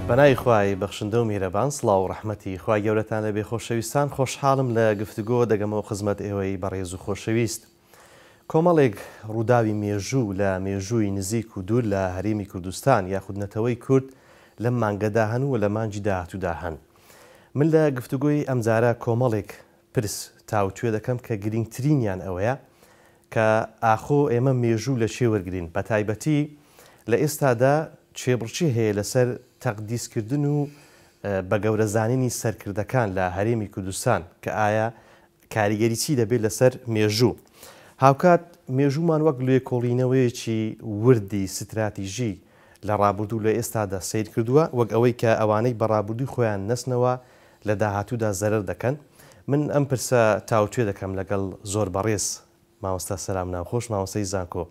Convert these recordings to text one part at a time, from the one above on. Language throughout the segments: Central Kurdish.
بەناوی خوای بەخشندە و میهرەبان سڵاو و ڕەحمەتی خوای گەورەتان لێبێ خۆشەویستان خۆشحاڵم لە گفتوگۆ دەگەمەوە خزمەت ئێوەی بەڕێز و خۆشەویست کۆمەڵێک ڕووداوی مێژوو لە مێژووی نزیک و دوور لە هەرێمی کوردستان یاخود نەتەوەی کورد لەم مانگەدا هەن و لە مانگی داهاتوودا هەن من لە گفتوگۆی ئەمجارە کۆمەڵێک پرس تاوتوێ دەکەم کە گرینگترینیان ئەوەیە کە ئاخۆ ئێمە مێژوو لە چێ وەرگرین بەتایبەتی لە ئێستادا چێبڕکێ هەیە لەسەر تەقدیسکردن و بە گەورە زانینی سەرکردەکان لە هەرێمی کوردستان کە ئایا کاریگەری چی دەبێت لەسەر مێژوو. هاوکات مێژوومان وەک لێکۆڵینەوەیەکی وردی ستراتیژی لە ڕابردوو لە ئێستادا سەیر کردووە، وەک ئەوەی کە ئەوانەی بە ڕابردووی خۆیان نەچنەوە لە داهاتوودا زەرەر دەکەن. من ئەم پرسە تاوتوێ دەکەم لەگەڵ زۆر بەڕێز مامۆستا سەلام ناوخۆش مامۆستای زانکۆ.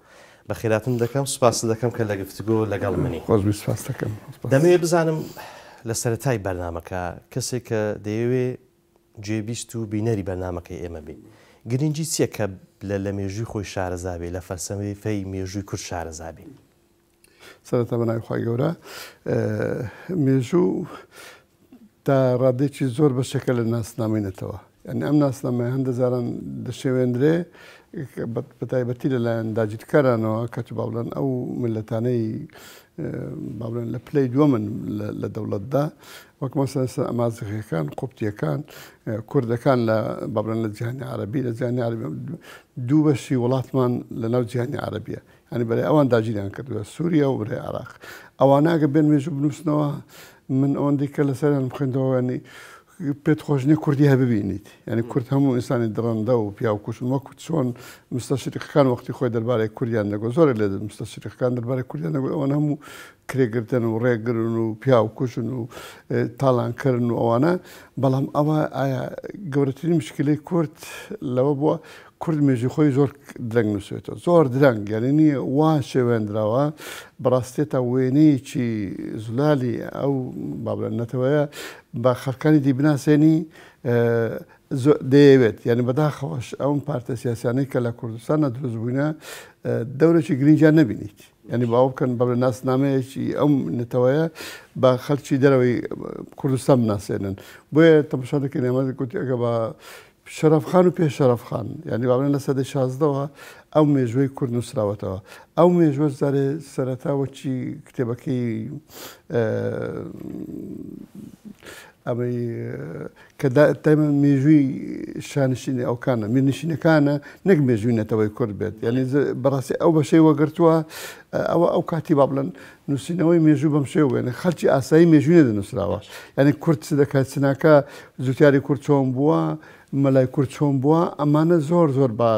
بەخێراتن دەکەم، سوپاست دەکەم کە لە گفتگۆ لەگەڵ منی. خۆش بی سوپاست دەکەم. دەمەوێ بزانم لە سەرەتای بەرنامەکە کەسێک کە دەیەوێ گوێبیست و بینەری بەرنامەکەی ئێمە بی گرنگی چیە کە لە لە مێژووی خۆی شارەزا بی لە فەلسەفەی مێژووی کورد شارەزا بی؟ سەرەتا بە ناوی خوای گەورە مێژوو تا ڕادێکی زۆر بەشێکە لە ناسنامەی نەتەوە یعنی ئەم ناسنامەیە هەندە جاران دەشێوێندرێ بەتایبەتی لەلایەن داگیرکەرانەوە کە با بڵێن ئەو میللەتانەی با بڵێن لە پلەی دووەمن لە دەوڵەتدا وەک مەسەلەن سەر ئەمازیغیەکان، قوبتیەکان، کوردەکان لە با بڵێن لە جیهانی عەرەبی، لە جیهانی عەرەبی دوو بەشی وڵاتمان لە ناو جیهانی عەرەبیە یانی بەرەی ئەوان داگیریان کردووە سووریا و بەرەی عێراق ئەوانە ئەگە بێن مێژوو بنووسنەوە من ئەوەندەی کە لەسەریان بخوێندەوە ینی پێت خۆش نییە کوردی هە ببینیت یعنی کورد هەموو ئینسانی دڕندە و پیاو کوشن وەکو چۆن مستەشریقەکان وەختی خۆی دەربارەی کوردیان دەگۆ زۆرێک لە مستەشریقەکان دەربارەی کوردیان دەگۆ ئەوان هەموو کرێگرتن و ڕێگرن و پیاو کوژن و تاڵانکەرن و ئەوانە بەڵام ئەوە ئایا گەورەترین مشکلەی کورد لەوە بووە کورد مێژوی خۆی زۆر درەنگ نووسێتەوە زۆر درەنگ یعنی نییە وا شێوێنراوە بەڕاستێ تا وێنەیەکی زلالی ئەو بابلە نەتەوەیە بە خەڵکانی دی بناسێنی دەیەوێت یعنی بەداخەوەش ئەو پارتە سیاسیانەی کە لە کوردستانە دروست بووینە دەورێکی گرنگیان نەبینیت یعنی باوە بکەن بەڵێ ناسنامەیەکی ئەم نەتەوەیە بە خەلکی دەرەوەی کوردستان بناسێنن بۆیە تەماشا دەکەین ئێمە گوتی ئەگە بە شەرەفخان و پێش شەرەفخان یعنی با بڵێن لە سەدەی شازدەوە ئەو مێژوەی کورد نووسراوەتەوە ئەو مێژوە جارێ سەرەتا وەکی کتێبەکەی ئەمەی کە دایمە مێژووی شانشینی ئەوکانە میرنشینەکانە نەک مێژووی نەتەوەی کورد بێت یعنی بەڕاستی ئەو بەشەی وەگرتووە ئەوە ئەو کاتی با بڵێن نووسینەوەی مێژوو بەم شێوە وێنە خەلکی ئاسایی مێژووی نەدەنووسراوە یعنی کورد چ دەکات چ ناکا جوتیاری کورد چۆن بووە مەلای کورد چۆن بووە ئەمانە زۆر زۆر با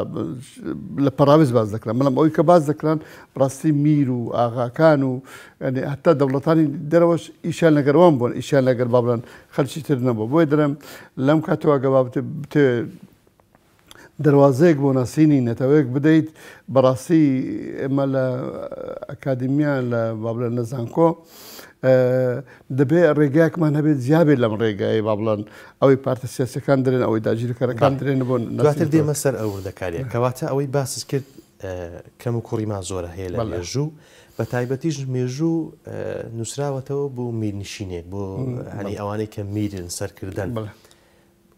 لە پەراوێز باس دەکران بەڵام ئەوەی کە باس دەکران بەڕاستی میر و ئاغاکان و یعنی هەتا دەوڵەتانی دەرەوەش ئیشیان لەگەر وان بوون ئیشیان لەگەر با بڵێن خەلکی تر نەبوو بۆیە دەڵێم لەم کاتەوە گە با بتێ دەروازەیەک بۆ ناسینی نەتەوەیەک بدەیت، بەڕاستی ئێمە لە ئەکادیمیا لە با بڵێن لە زانکۆ دەبێ ڕێگایەکمان هەبێت جیا بێت لەم ڕێگایەی با بڵێن ئەوەی پارتە سیاسەکان درێن ئەوەی داگیرکەرەکان درێن بۆ دواتر دێمە سەر ئەو وردەکاریە کەواتە ئەوەی باست کرد کەم و کوڕیمان زۆرە هەیە لە مێژوو بە تایبەتیش مێژوو نووسراوەتەوە بۆ میرنشینێک بۆ هەنی ئەوانەی کە میرن سەرکردن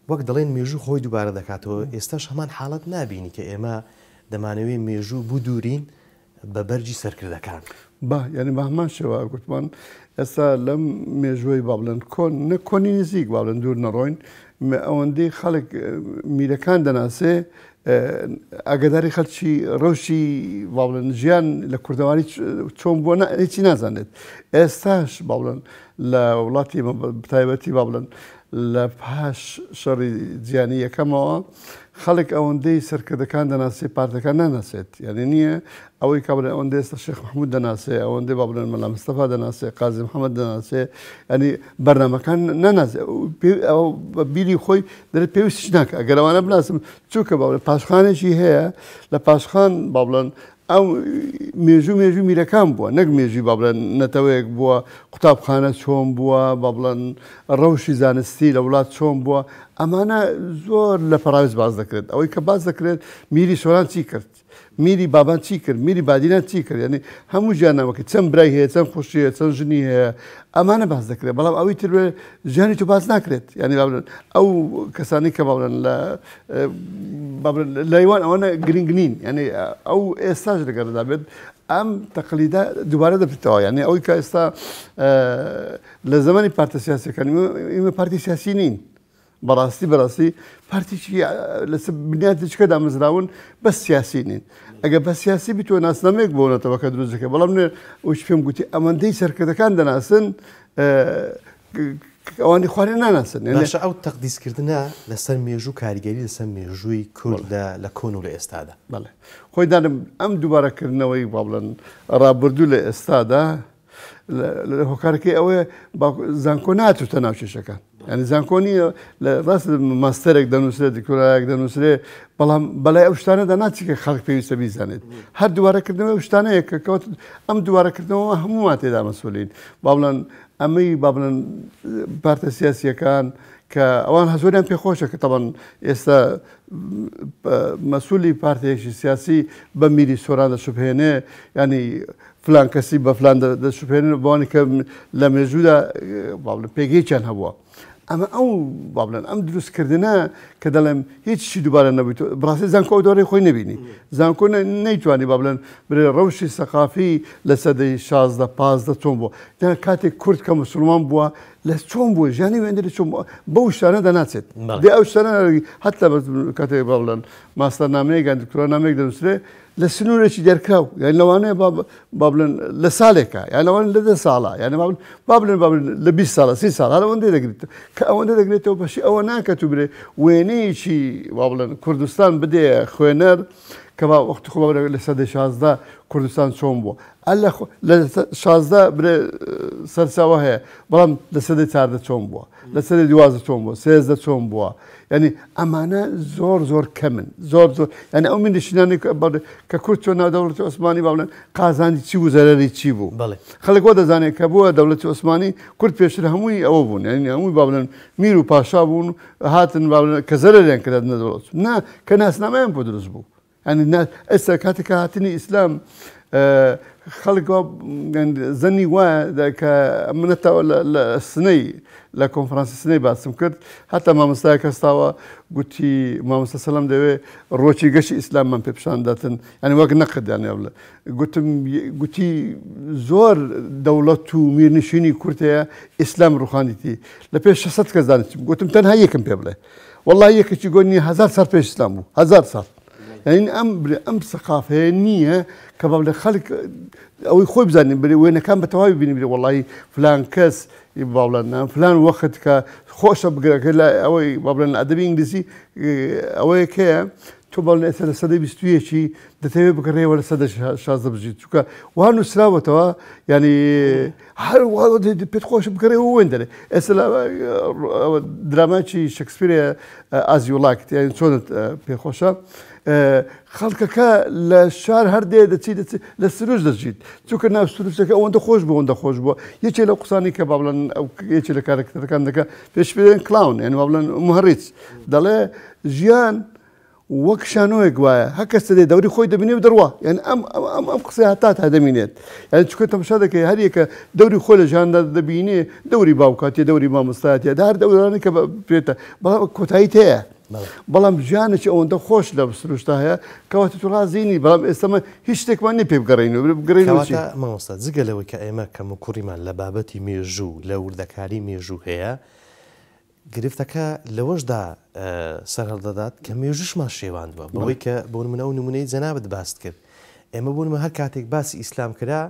وەک دەڵێن مێژوو خۆی دووبارە دەکاتەوە، ئێستاش هەمان حاڵەت نابینی کە ئێمە دەمانەوێ مێژوو بدوورین بە بەرگی سەرکردەکان. با، یانی بە هەمان شێوە گوتمان ئێستا لەم مێژووەی با بڵێن کۆن، نە کۆنی نزیک با بڵێن دوور نەڕۆین، ئەوەندەی خەڵک میرەکان دەناسێ ئاگاداری خەڵکی ڕەوشی با بڵێن ژیان لە کوردەواری چۆن بووە هیچی نازانێت. ئێستاش با بڵێن لە وڵاتی ئێمە بەتایبەتی با بڵێن لە پاش شەڕی جیهانی یەکەمەوە خەڵک ئەوەندەی سەرکردەکان دەناسێ پارتەکان ناناسێت یعنی نییە ئەوەی کە بڵێن ئەوەندەی ئێستا شێخ محمود دەناسێ ئەوەندەی با بڵێن مەلا مستەفا دەناسێ قازی محەممەد دەناسێ ینی بەرنامەکان ناناسێ ئەو بە بیری خۆی دەرێ پێویستیش ناکە ئەگەر ئەوانە بناسم چونکە با بڵێن پاشخانێکی هەیە لە پاشخان با بڵێن ئەو مێژوو مێژوو میرەکان بووە نەک مێژووی با بڵێن نەتەوەیەک بووە، قوتابخانە چۆن بووە، با بڵێن ڕەوشی زانستی لە وڵات چۆن بووە، ئەمانە زۆر لە پەڕاوێز باس دەکرێت. ئەوەی کە باس دەکرێت میری سۆران چی کرد؟ میری بابان چی کرد میری بادینان چی کرد یعنی هەموو ژیاننامەکەی چەند برای هەیە چەند خوشکی هەیە چەند ژنی هەیە ئەمانە باس دەکرێت بەڵام ئەوی تر ژیانی تۆ باس ناکرێت یعنی با بڵێن ئەو کەسانی کە با بڵێن لە با بڵێن لایوان ئەوانە گرنگ نین یعنی ئەو ئێستاش لەگەڵدا بێت ئەم تەقلیدە دووبارە دەبێتەوە یعنی ئەوەی کە ئێستا لە زمانی پارتە سیاسەکان ئێمە پارتی سیاسی نین بەڕاستی بەڕاستی پارتیی لەسەر بنیاتی چکە دامەزراون بەس سیاسی نین ئەگەر بە سیاسی بتوە ناسنامەیەک بۆ نەتەوەکە دروست دەکەن بەڵام نێ ئەوش پێم گوتی ئەمەندەی سەرکردەکان دەناسن ئەوانی خوارێ ناناسن باشە ئەو تەقدیسکردنە لەسەر مێژوو کاریگەری لەسەر مێژووی کورد لە کۆن و لە ئێستادا بەڵێ خۆی دانم ئەم دووبارەکردنەوەی با بڵێن ڕابردوو لە ئێستادا هۆکارەکەی ئەوەیە زانکۆ ناچوتە ناو کێشەکان ینی زانکۆ نییە لە ڕاست ماستەرێک دەنووسرێت دکتۆرایەک دەنووسرێ بەڵام بەلای ئەو شتانەدا ناچی کە خەڵک پێویستە بیزانێت هەر دووارەکردنەوە ئەو شتانەیە کە کەوت ئەم دووارەکردنەوە هەموومان تێدا مەسئولین با بڵێن ئەمەی با بڵێن پارتە سیاسیەکان کە ئەوان هەزۆریان پێخۆشە کە تەبەن ئێستا مەسولی پارتێکی سیاسی بە میری سۆران دەشوبهێنێ ینی فلان کەسی بە فلان دەشوبهێنن بەوانی کە لە مێژوودا با بڵێم پێگەیەکیان هەبووە ئەمە ئەو با بڵێن ئەم دروستکردنە کە دەڵێم هیچ شتی دووبارە نەبوویت بڕاستی زانکۆ ئەو دەورەی خۆی نەبینی زانکۆ نەیتوانی با بڵێن برێ ڕەوشی سەقافی لە سەدەی 16 15 چۆن بووە کاتێک کورد کە مسلمان بووە لە چۆن بووە ژیانی وێندری چۆن بووە بەو شتانە دەناچێت دێ ئەو شتانە هەتا کاتێک با بڵێن ماستەرنامەیەک یان دکتۆرانامەیەک دەنووسرێ لە سنوورێکی دیارکراو یان لەوانەیە با بڵێن لە ساڵێکە یان لەوان لە دە ساڵە یان با بڵێن با بڵێن لە 20 ساڵە سی ساڵ هەر ئەوەندەی دەگرێت کە ئەوەندە دەگرێتەوە بەشی ئەوە ناکات و برێ وێنەیەکی با بڵێن کوردستان بدێ خوێنەر کە با وەختی خۆ لە سەدەی 16 کوردستان چۆن بووە ئەلە لە 16 برێ سەرچاوە هەیە بەڵام لە سەدەی چاردە چۆن بووە لە سەدەی دوازدە چۆن بووە سێزدە چۆن بووە یعنی ئەمانە زۆر زۆر کەمن زۆر زۆر یعنی ئەو میرنشینانی کە کورد چۆن ناو دەوڵەتی عوسمانی با بڵێن قازانجی چی بوو زەرەری چی بوو خەڵک وا دەزانێت کە بووە دەوڵەتی عوسمانی کورد پێشتر هەمووی ئەوە بوون یعنی هەمووی با بڵێن میر و پاشا بوون هاتن با بڵێن کە زەرەریان کرد نە دەوڵەت نا کە ناسنامەیان بۆ دروست بوو یانی نا ئێستا کاتێک کە هاتنی ئیسلام خەڵک زەنی وایە کە منەتەوە لە سنەی لە کۆنفرانسی سنەی باسم کرد هەتا مامۆستایەک هەستاوە گوتی مامۆستا سەلام دەوێ ڕۆچی گەشی ئیسلاممان پێ پیشان داتن یعنی وەک نەقد یانێ بڵێ گوتم گوتی زۆر دەوڵەت و میرنشینی کورد هەیە ئیسلام ڕوخاندیتی لە پێش 600 کەس دانیشتم گوتم تەنها یەکم پێ بڵێ والله یەکێکی گۆ نییە هەزار ساڵ پێش ئیسلام بوو هەزار ساڵ یعنی ئەم ئەم سەقافەیە نییە کە بەڵێ خەڵک ئەوەی خۆی بزانین برێ وێنەکان بە تەواوی بینی برێ وەڵی فلان کەس باڵێن فلان وەخت کە خۆشە بگرەکە لە ئەوەی با بڵێن ئەدەبی ئینگلیزی ئەوەیە کەیە تۆ بەڵێن ئێستا لە سەدەی بیستویەکی دەتەوێت بگەڕێەوە لە سەدە شازدە بژیت چونکە وا نووسراوەتەوە ینی هەر وا پێت خۆش بگەڕێەوە وێن دەرێ ئێستا لە دراماکی شکسپیرە ئازی وڵاکت یانی چۆنت پێخۆشە خەڵکەکە لە شار هەر دێ دەچی دەچی لە سروش دەژیت چونکە ناو سروشەکە ئەوەندە خۆش بوو ئەوەندە خۆش بووە یەکێ لەو قسانی کە با بڵێن ئەو یەکێ لە کارەکتەرەکان دەکە پێش پێ clown یانی با بڵێن مهەڕیچ دەڵێ ژیان وەک شانۆیەک وایە هەر کەس دێ دەوری خۆی دەبینێ و دەڕوا یعنی ئەم ئەم ئەم ئەم قسەیە هەتا تا دەمینێت یعنی چونکە تەماشا دەکەی هەر یەکە دەوری خۆی لە ژیاندا دەبینێ دەوری باوکاتیە دەوری مامۆستایەتیە هەر دەورانێک کە پێتە بەڵام کۆتاییت هەیە بەڵام ژیانێکی ئەوەندە خۆش لە سروشتا هەیە کەواتە تۆ ڕازی نی بەڵام ئێستا من هیچ شتێکمان نییە پێ بگەڕێین و بگەڕێینەوە چی؟ کەواتە مامۆستا جگە لەوەی کە ئێمە کەموکوڕیمان لە بابەتی مێژوو لە وردەکاری مێژوو هەیە گرفتەکە لەوەشدا سەرهەڵدەدات کە مێژووشمان شێواندووە بەوەی کە بۆ نمونە ئەو نمونەی جەنابت باست کرد ئێمە بۆ نمونە هەر کاتێک باسی ئیسلام کرا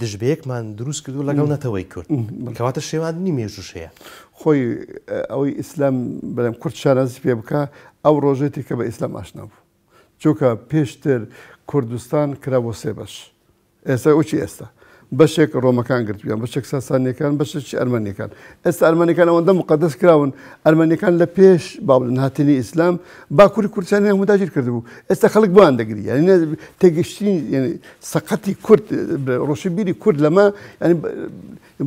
دژبەیەکمان دروست کردو لەگەڵ نەتەوەی کورد کەواتە شێواندنی مێژووش هەیە. خۆی ئەوەی ئیسلام بەرم کورد شانازی پێ بکا ئەو ڕۆژێتی کە بە ئیسلام ئاشنا بوو چونکە پێشتر کوردستان کرا بۆ سێ بەش ئێستا وچی ئێستا. بەشێک ڕۆمەکان گرتبوویان، بەشێک ساسانیەکان، بەشێکی ئەرمەنیەکان. ئێستا ئەرمەنیەکان ئەوەندە موقەدەس کراون، ئەرمەنیەکان لە پێش با بڵێن هاتنی ئیسلام باکووری کوردستانیان هەموو داگیر کردبوو. ئێستا خەڵک بۆیان دەگری. یعنی تێگەشتنی یعنی سەقەتی کورد، ڕۆشنبیری کورد لەمە یعنی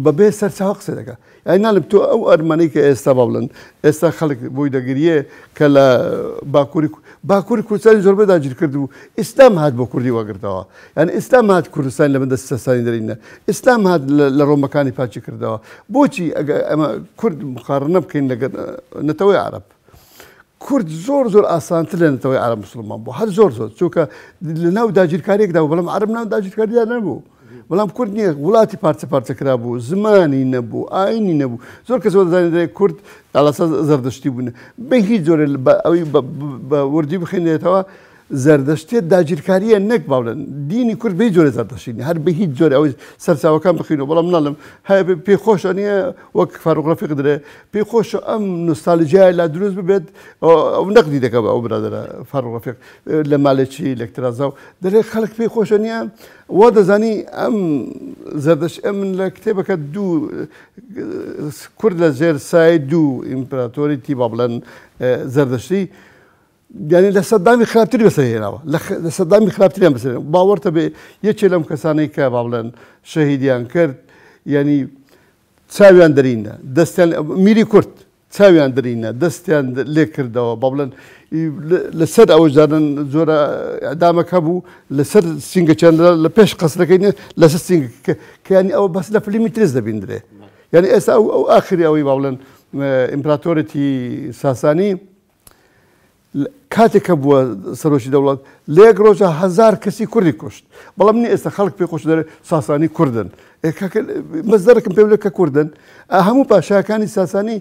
بەبێ سەرچاوە قسە دەکا. یانی ناڵێم تۆ ئەو ئەرمەنەی کە ئێستا با بڵێن ئێستا خەڵک بۆی دەگریێ کە لە باکووری باکووری کوردستانی زۆربەی داگیر کرد و ئیسلام هات بۆ کوردی وەگرتەوە یعنی ئیسلام هات کوردستان لە بن دەستی سەسانی دەرینە ئیسلام هات لە ڕۆمەکانی پاکی کردەوە بۆچی ئەگە ئەمە کورد مقارنە بکەین لەگەر نەتەوەی عەرەب کورد زۆر زۆر ئاسانتر لە نەتەوەی عەرەب مسلمان بوو هەر زۆر زۆر چونکە لە ناو داگیرکاریێکدا بوو بەڵام عەرەب ناو داگیرکاریدا نەبوو بەڵام کورد نییە وڵاتی پارچە پارچە کرا بوو زمانی نەبوو ئاینی نەبوو زۆر کەس دەزانێت دەڵێ کورد ئەڵەسە زەردەشتی بوون بە هیچ جۆرێ ئەوی بە وردی بخوێنێتەوە زەردەشتیەت داگیرکاریە نەک باڵێن دینی کورد بەی جۆرە زەردەشتی نیە هەر بە هیچ جۆرە ئەوەی سەرچاوەکان بخینەوە بەڵام ناڵم هەیە پێی خۆشە نییە وەک فاروق ڕەفیق درێ پێی خۆشە ئەم نوستالجیای لا دروست ببێت ئەو نەقدی دەکە بە ئەو برادەرە فاروق ڕەفیق لە مالێکی لەکترازاو دەڵێ خەڵک پێی خۆشە نییە وا دەزانی ئەم زەردەش ئەم لە کتێبەکە دوو کورد لە ژێر سای دوو ئیمپراتۆری تی با بڵێن زەردەشتی یانی لە سەدامی خراپتری بەسەر هێناوە لە سەدامی خراپتریان بەسەر باوەڕتە بێ یەکێ لەم کەسانەی کە با بڵێن شەهیدیان کرد یعنی چاویان دەرینە دەستیان میری کورد چاویان درینە دەستیان لێ کردەوە با بڵێن لەسەر ئەوە جارن زۆرە ئەدامەک هەبوو لەسەر سینگەچیان لە پێش قەسرەکەی لەسەر سینگ کەیانی ئەوە بەس لە فلیمی ترس دەبیندرێ یعنی ئێستا ئەو ئەو ئاخری ئەوەی با بڵێن ئیمپراتۆرەتی ساسانی کاتێک کە بووە سەرۆکی دەوڵەت لە یەک ڕۆژە هەزار کەسی کوردی کوشت بەڵام نی ئێستا خەڵک پێ خۆش دەرێ ساسانی کوردن مەزدەرەکم پێ بڵێ کە کوردن هەموو پاشاکانی ساسانی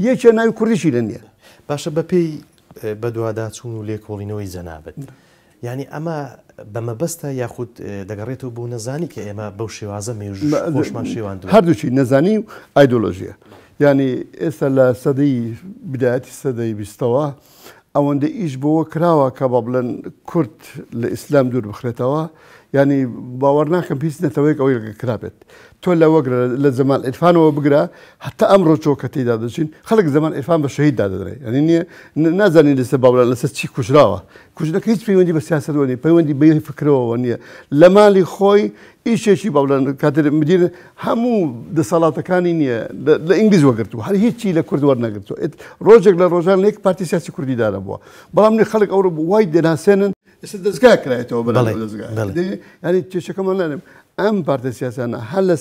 یەکێ ناوی کوردیشی لە نییە. باشە بەپێی بەدواداچوون و لێکۆڵینەوەی جەنابت یانی ئەمە بە مەبەستە یاخود دەگەڕێتەوە بۆ نەزانی کە ئێمە بەو شێوازە مێژوو خۆشمان شێواندووە؟ هەردووکی نەزانی و ئایدۆلۆژیە. یانی ئێستا لە سەدەی بدایەتی سەدەی بیستەوە ئەوەندە ئیش بۆوە کراوە کە با بڵێن کورد لە ئیسلام دوور بخرێتەوە یانی باوەڕ ناکەم هیچ نەتەوەیەک ئەوەی لەگەڵ کرابێت تۆ لەوە گرە لە جەمال عیرفانەوە بگرە هەتا ئەمڕۆ چۆ کە تێیدا دەچین خەڵک جەمال عیرفان بە شەهید دادەنرێ یانی نییە نازانین لەسەر با بڵێن لەسەر چی کوژراوە کوژنەکە هیچ پەیوەندی بە سیاسەتەوە نییە پەیوەندی بە فکرەوە نییە لە ماڵی خۆی ئیشێکی با بڵێن کاتێ مدیر هەموو دەسەڵاتەکانی نییە لە ئینگلیز وەگرتووە هەر هیچی لە کورد وەرنەگرتووە ڕۆژێک لە ڕۆژان لە یەک پارتی سیاسی کوردی دانەبووە بەڵام نێ خەڵک ئەوڕۆ وای دەناسێنن ئێستا دەزگا کرایەتەوە بەڵێ دەزگا یعنی کێشەکەمان نانم ئەم پارتە سیاسیانە هەر لە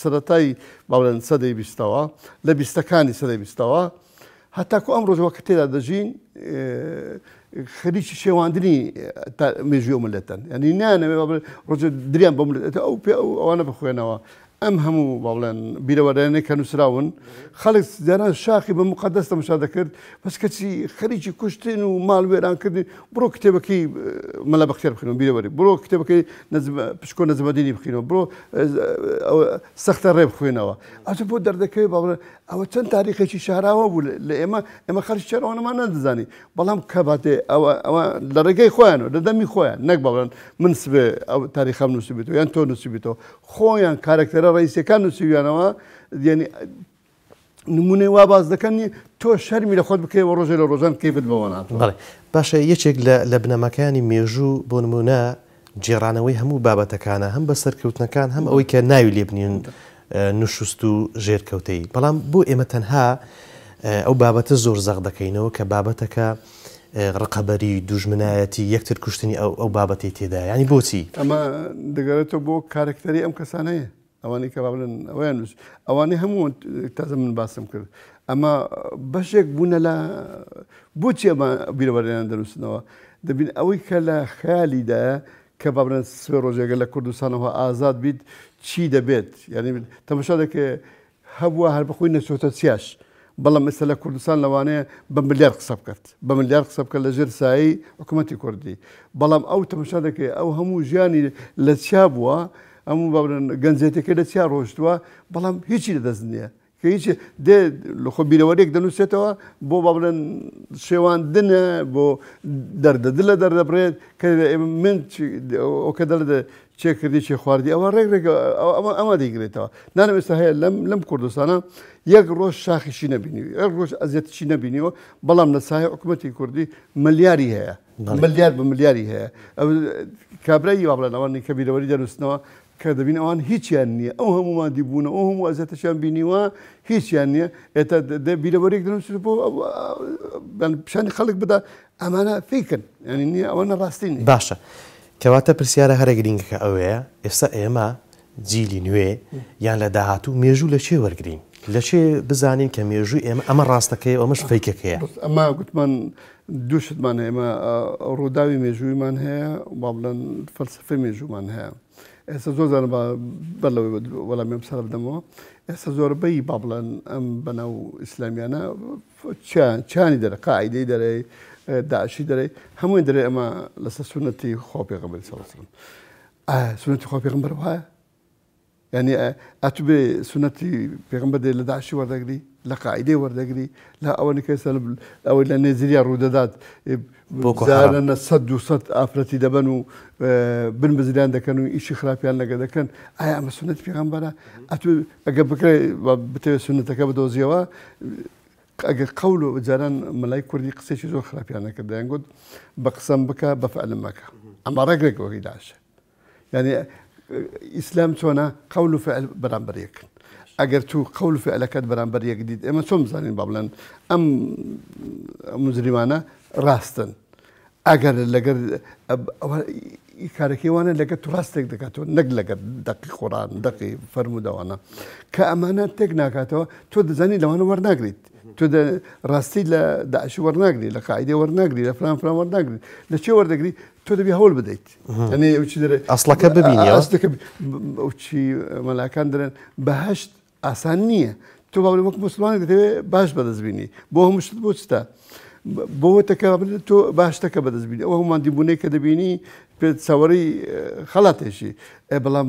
سەرەتای با بڵێن سەدەی بیستەوە لە بیستەکانی سەدەی بیستەوە هەتاکو ئەم ڕۆژەوە کە تێدا دەژین خەریکی شێواندنی مێژوی ئەو ملەتەن یعنی نانەوێ ڕۆژە دریان بۆ ملەت ئەو پێ ئەو ئەوانە بخوێنەوە ئەم هەموو با بڵێن بیرەوەرانەی کە نووسراون خەڵک جاران شاخی بە مقدس تەماشا دەکرد بەس کەچی خەریکی کوشتن و ماڵ وێرانکردن بڕۆ کتێبەکەی مەلا بەختیار بخوێنەوە بیرەوەری بڕۆ کتێبەکەی پشکۆ نەجمەدینی بخوێنەوە بڕۆ سەختە ڕێ بخوێنەوە ئەچ بۆ دەردەکەوێت با بڵێن ئەوە چەند تاریخێکی شاراوە بوو لە ئێمە ئێمە خەڵکی شارەوانەمان نەدەزانی بەڵام کە باتێ ئەوە ئەوە لە ڕێگەی خۆیانەوە لە دەمی خۆیان نەک بەڵێن من سبێ ئەو تاریخەم نووسیبێتەوە یان تۆ نووسیبێتەوە خۆیان کارەکتەرە ڕئیسیەکان نووسیویانەوە یعنی نمونەی وا باس دەکەن تۆ شەرمی لە خۆت بکەی و ڕۆژێ لە ڕۆژان کەیفت بەوە ناتوە. بەڵێ باشە یەکێک لە لە بنەماکانی مێژوو بۆ نمونە گێڕانەوەی هەموو بابەتەکانە هەم بە سەرکەوتنەکان هەم ئەوەی کە ناوی لێ بنین نوشوست و ژێرکەوتەیی بەڵام بۆ ئێمە تەنها ئەو بابەتە زۆر زەق دەکەینەوە کە بابەتەکە ڕقەبەری دوژمنایەتی یەکتر کوشتنی ئەو ئەو بابەتەی تێدایە یانی بۆچی؟ ئەمە دەگەرێتەوە بۆ کارەکتەری ئەم کەسانەیە ئەوانەی کە با بڵێن ئەویان نووس ئەوانەی هەموو تازە من باسم کرد ئەمە بەشێک بوونە لە بۆچی ئەمە بیرەوەریان دەنووسنەوە دەبین ئەوەی کە لە خەیالیدایە کە با بڵێن سوێ ڕۆژێکە لە کوردستانەوە ئازاد بیت چی دەبێت یعنی تەمەشا دەکەێت هەبووە هەر بەخۆی نەچۆتە چیاش بەڵام ئێستا لە کوردستان لەوانەیە بە ملیار قسە بکات بە ملیار قسە بکات لە ژێر سایەی حکوومەتی کوردی بەڵام ئەو تەمەشا دەکەی ئەو هەموو ژیانی لە چیا بووە هەموو با بڵێن گەنجێتەکەی لە چیا ڕۆشتووە بەڵام هیچی لەدەست نییە. کە هیچ دێ لەخۆ بیرەوەریەک دەنووسێتەوە بۆ با بڵێن شێواندنە بۆ دەردە دلە دەردەبرێت کە من ئەو کە دەڵێ چێ کردی چێ خواردی ئەوە ڕێک ڕێک ئەمە دەیگرێتەوە نانم ئێستا هەیە لەم لەم کوردستانە یەک ڕۆژ شاخیشی نەبینی یەک ڕۆژ ئەزیەتشی نەبینیوە بەڵام لە سایە حکوومەتی کوردی ملیاری هەیە ملیار بە ملیاری هەیە کابرای وا بڵێن ئەوانەی کە بیرەوەری دەنووسنەوە کە دەبین ئەوان هیچیان نییە ئەو هەموو مادی بوونە ئەو هەموو ئەزیەتەشیان بینیوە هیچیان نییە ئێتا بیرەوەریەک دەنووسن بۆ پیشانی خەڵک بدا ئەمانە فیکن یعنی نییە ئەوانە ڕاستی نیە. باشە کەواتە پرسیارە هەرە گرینگەکە ئەوەیە ئێستا ئێمە جیلی نوێ یان لە داهاتوو مێژوو لە چێ وەرگین لە چێ بزانین کە مێژووی ئێمە ئەمە ڕاستەکەی ئەمەش فەیکەکەیە ئەمە گوتمان دوو شتمان هەیە ئێمە ڕووداوی مێژوویمان هەیە با بڵێن فەلسەفەی مێژوومان هەیە ئێستا زۆر زانم با بەر لەوەی وەڵامی ئەم سەر بدەمەوە ئێستا زۆربەی با بڵێن ئەم بەناو ئیسلامیانە چیانی دەرە قاعیدەی دەرەی داعشی دەرەی هەمووی دەرێ ئەمە لەسەر سوننەتی خوا پێغەمبەری صلی الله علیه و سلم ئایا سوننەتی خوا پێغەمبەر وایە یعنی ئەتو بێ سوننەتی پێغەمبەر دێ لە داعشی وەردەگری لە قاعیدەی وەردەگری لە ئەوەنی کە ئێستا ئەوەی لە نێجیریا ڕوودەدات زارەنە سەد دو سەد ئافرەتی دەبەن و بن بزریان دەکەن و ئیشی خراپیان لەگە دەکەن ئایا ئەمە سوننەتی پێغەمبەرە ئەتو ئەگە بکرێ بتەوێت سوننەتەکە بدۆزیەوە ئەگەر قەول و جاران مەلای کوردی قسێکی زۆر خراپیان نەکرد دەیان گوت بە قسەم بکە بە فعلم مەکە ئەمە ڕێک ڕێک وەکی داعشە یعنی ئیسلام چۆنە قەول و فعل بەرامبەر یەکن ئەگەر تو قەول و فعلەکەت بەرامبەر یەک دیت ئێمە چۆن بزانین با بڵێن ئەم مجریمانە ڕاستن ئەگەر لەگەر کارەکەی وانە لەگەر تو ڕاستێک دەکاتەوە نەک لەگەر دەقی قۆران دەقی فەرموودەوانە کە ئەمانە تێک ناکاتەوە تۆ دەزانی لەوانە وەرناگریت تۆ ڕاستی لە داعشی وەرناگری لە قاعدەی وەرناگری لە فلان فلان وەرناگری لە چێ وەردەگری تۆ دەبی هەوڵ بدەیت ئەسڵەکە ببینی ئەسڵەکە چی مەلاکان دەرێن بەهشت ئاسان نییە تۆ باوەڕی وەک موسڵمانێک دەتەوێت باش بەدەست بینی بۆ هەموو شت بۆ چتە بۆ تەکە تۆ باشتەکە بەدەست بینی ئەو هەموو ماندیبوونەی کە دەبینی پێت چاوەڕێی خەڵاتێکی بەڵام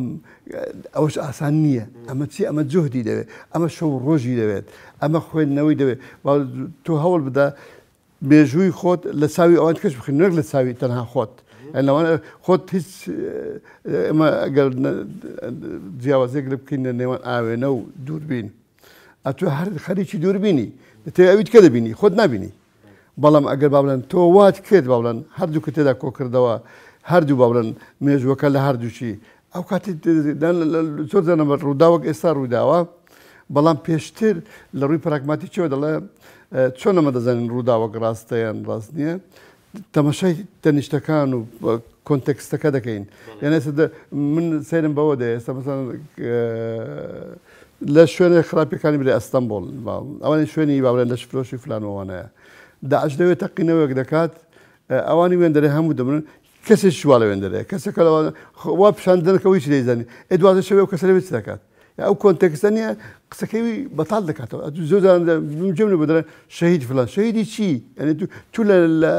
ئەوەش ئاسان نییە ئەمە چی ئەمە جوهدی دەوێت ئەمە شەو ڕۆژی دەوێت ئەمە خوێندنەوەی دەوێت تۆ هەوڵ بدە مێژووی خۆت لە چاوی ئەوان کەش بخوێنی نەک لە چاوی تەنها خۆت لەوانە خۆت هیچ ئێمە ئەگەر جیاوازێک لە بکەین لە نێوان ئاوێنە و دووربین ئەتۆ هەر خەریکی دووربینی دەتەوێ ئەویت کە دەبینی خۆت نابینی بەڵام ئەگەر با بڵێن تۆ وات کرد با بڵێن هەردوو کە تێدا کۆکردەوە هەردوو با بڵێن مێژووەکە لە هەردووچی ئەو کاتی زۆر دەنەمە ڕووداوەک ئێستا ڕووداوە بەڵام پێشتر لە ڕووی پراگماتیکیەوە دەڵێ چۆن ئەمە دەزانین ڕووداوەک ڕاستە یان ڕاست نییە تەمەشای تەنیشتەکان و context ەکە دەکەین یان ئێستا من سەیرم بەوە دێ ئێستا مەسەن لە شوێنە خراپەکانی بلێ ئەستەمبۆڵ ئەوانی شوێنی باڵێن لە شفرۆشی فلانەوانەیە داعش لەوێ تەقینەوەک دەکات ئەوانی وێندەرێ هەموو دەمرن کەسێکیش وا لەوێندەرێ کەسێکە لەوانە وا پیشان دەدەن کە هیچ نەیزانی ئێ دوازدە شەوێ ئەو کەسە لەوێ چ دەکات یا ئەو context ە نییە قسەکەی وی بەتاڵ دەکاتەوە ئەتوو زۆر جاران گوێم لێ بوو دەڵێن شەهید فلان شەهیدی چی یعنی تو تو لە لە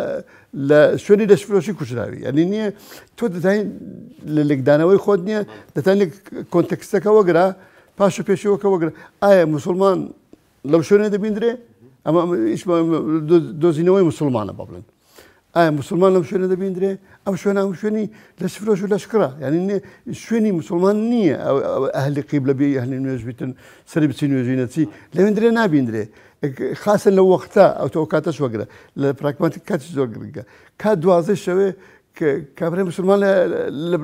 لە شوێنی لەشفرۆشی کوژراوی یعنی نییە تۆ دەتانی لە لێکدانەوەی خۆت نییە دەتانی لە context ەکە وەگرە پاش و پێشەوەکە وەگرە ئایا موسڵمان لەو شوێنە دەبیندرێ ئەمە دۆزینەوەی موسڵمانە بە بڵێن ئایا موسڵمان لەم شوێنە دەبیندرێ؟ ئەم شوێنە ئەم شوێنی لەشفرۆش و لەشکڕە یعنی شوێنی مسلمان نییە ئەهلی قیبلە بێ ئەهلی نوێژ بیتن سەری بچی نوێژی نەچی لەوێندرێ نابیندرێ خاصە لەو وەختە ئەو تۆ کاتەش وەگرە لە پراگماتیک کاتیش زۆر گرنگە کات دوازدە شەوێ کابرای مسلمان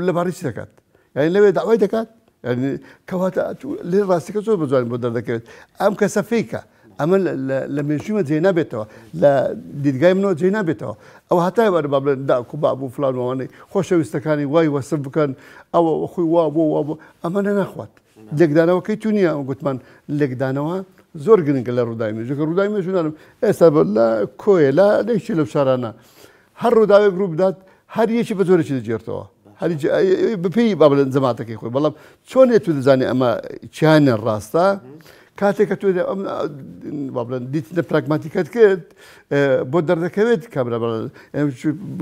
لە باڕی چی دەکات یعنی لەوێ داوای دەکات یعنی کەواتە لێ ڕاستەکە زۆر بە جوانی بۆ دەردەکەوێت ئەم کەسە fake ە ئەمە لە مێژوومە جێ نابێتەوە لە دیدگای منەوە جێ نابێتەوە ئەو هەتای وەرە با بڵێن داک و باب و فلان وانەی خۆشەویستەکانی وای وەسف بکەن ئەوە خۆی وا بۆ وا بۆ ئەمە نە ناخوات لێکدانەوەکەی تو نییە ئەو گوتمان لێکدانەوە زۆر گرنگە لە ڕووداوی مێژوو کە ڕووداوی مێژوو نارم ئێستا لە کۆیە لە لەیشی لەو شارانە هەر ڕووداوێک ڕوو بدات هەر یەکی بە جۆرێکی دەگێڕتەوە هەر بەپێی با بڵێن جەماعەتەکەی خۆی بەڵام چۆن تو دەزانی ئەمە چیانە ڕاستە؟ کاتێک کە تۆ ئەم با بڵێن دیتنە پراگماتیکەت کرد بۆ دەردەکەوێت کابرا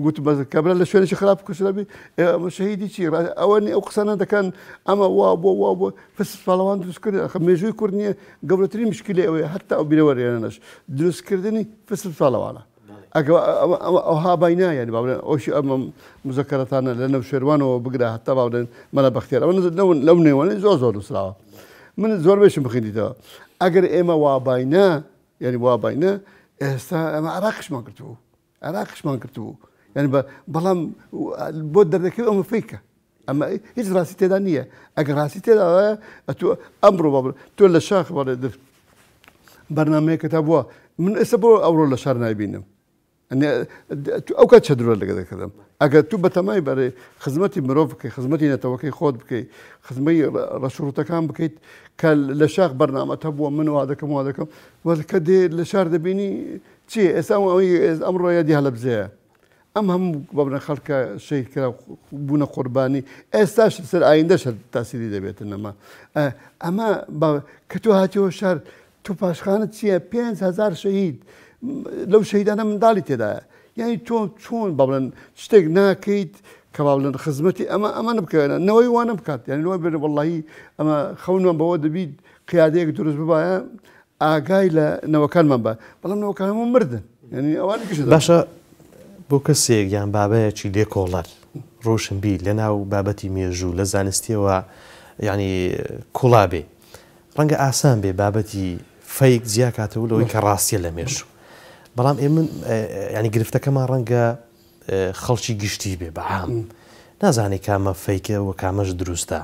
گوتم بەس کابرا لە شوێنێکی خراپ کوشرابی ئەمە شەهیدی چی ئەوە ئەو قسانە دەکەن ئەمە وا بۆ وا بۆ فس پاڵەوان دروست کرد مێژووی کورد نییە گەورەترین مشکلی ئەوەیە هەتا ئەو بیرەوەریانەش دروستکردنی فس پاڵەوانە ئەوها بای نا یانی با بڵێن ئەوشی ئەم مزەکەرەتانە لە نەوشێروانەوە بگرە هەتا با بڵێن مەلا بەختیار ئەوە لەو نێوانەی زۆر زۆر نووسراوە من زۆر بێشم بخیندیتەوە ئەگەر ئێمە وا بای نا یعنی وا بای نا ئێستا ئەمە عراقشمان کردبوو عراقشمان کردبوو یعنی بەڵام بۆ دەردەکەوێت ئەمە فیکە ئەمە هیچ ڕاستی تێدا نییە ئەگەر ڕاستی تێدا ئەتۆ ئەمڕۆ بە تۆ لە شاخ بەڵێ بەرنمەیەکە تا بووە من ئێستا بۆ ئەوڕۆ لە شار نایبینم ئەو کات چەدرۆ لەگە دەکردم ئەگەر تو بەتەمای بەرێ خزمەتی مرۆڤ بکەی خزمەتی نەتەوەکەی خۆت بکەی خزمەی ڕەشڕوتەکان بکەیت کە لە شاخ بەرنامەت هەبووە من وا دەکەم وا دەکەم وەکە دێ لە شار دەبینی چی ئێستا ئەوەی ئەمڕۆ یادی هەلەبجەیە ئەم هەموو بەبنە خەڵکە شەهید کرا بوونە قوربانی ئێستاش سەر ئایندەش هەر تاسیری دەبێتن ئەمە ئەمە کە تۆ هاتیەوە شار تۆ پاشخانت چییە 5هزار شەهید لەو شەهیدانە منداڵی تێدایە یعنی تۆ چۆن بەڵێن شتێک ناکەیت کە باڵێن خزمەتی ئەمە ئەمە نبکەوێنە نەوەی وانە بکات یعنی لەوە بێن وەڵی ئەمە خەونمان بەوە دەبیت قیادەیەک دروست ببایە ئاگای لە نەوەکانمان بە بەڵام نەوەکان هەموو مردن یعنی ئەوان باشە بۆ کەسێک یان بابەیەکی لێکۆڵەر ڕۆشنبیر لە ناو بابەتی مێژوو لە زانستیەوە یعنی کوڵا بێ ڕەنگە ئاسان بێ بابەتی فەیک جیاکاتەوە لەوەی کە ڕاستیە لە مێژوو بەڵام ئێمە ینی گرفتەکەمان ڕەنگە خەڵکی گشتی بێ بەعام نازانێ کامە فەیکە و کامەش دروستە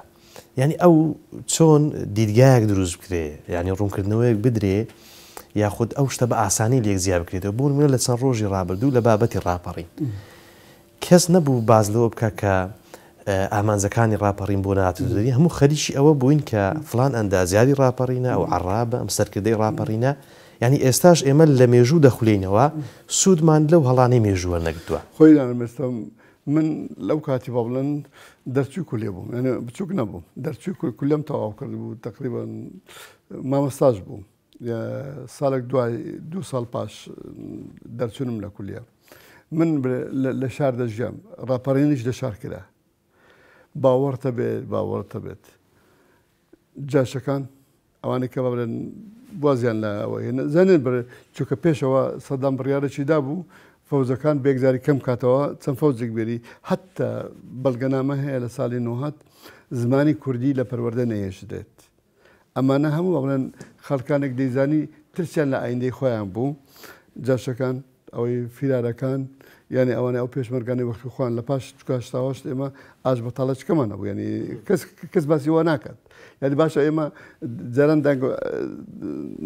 یانی ئەو چۆن دیدگایەک دروست بکرێ یانی ڕوونکردنەوەیەک بدرێ یاخود ئەو شتە بە ئاسانی لێک جیا بکرێتەوە بۆ نمونە لە چەند ڕۆژی ڕابردوو لە بابەتی ڕاپەڕین کەس نەبوو باز لەوە بکە کە ئامانجەکانی ڕاپەڕین بۆ ناتودەری هەموو خەریکی ئەوە بووین کە فلان ئەندازیاری ڕاپەڕینە ئەو عەڕابە ئەم سەرکردەی ڕاپەڕینە یعنی ئێستاش ئێمە لە مێژوو دەخولێینەوە سوودمان لەو هەڵانەی مێژووە نەگرتووە. خۆی دانەمێستم من لەو کاتی با بڵێن دەرچووی کولیە بووم یعنی بچووک نەبووم دەرچووی کولەم تەواو کرد بوو تقریبا مامۆستاش بووم ساڵێک دوای دوو ساڵ پاش دەرچوونم لە کولیە من لە شار دەژیام ڕاپەڕینیش لە شار کرا باوەڕتە بێت باوەڕتە بێت جاشەکان ئەوانەی کە بڵێن وازیان لە ئەوە هێنا زانین بڕێ چونکە پێشەوە سەدام بڕیارێکی دابوو فەوجەکان بێکجاری کەم کاتەوە چەند فەوجێک بێری حتا بەڵگەنامە هەیە لە ساڵی نۆهات زمانی کوردی لە پەروەردە نەهێشترێت ئەمانە هەموو بڵێن خەڵکانێک دەیزانی ترسیان لە ئایندەی خۆیان بوو جاشەکان ئەوەی فیرارەکان یانی ئەوانەی ئەو پێشمەرگانەی وەختی خۆیان لە پاش چکا شتاوەشت ئێمە ئاش بەتاڵە چکەمان هەبوو یانی کەس کەس باسی وا ناکات یانی باشە ئێمە جاران دەنگ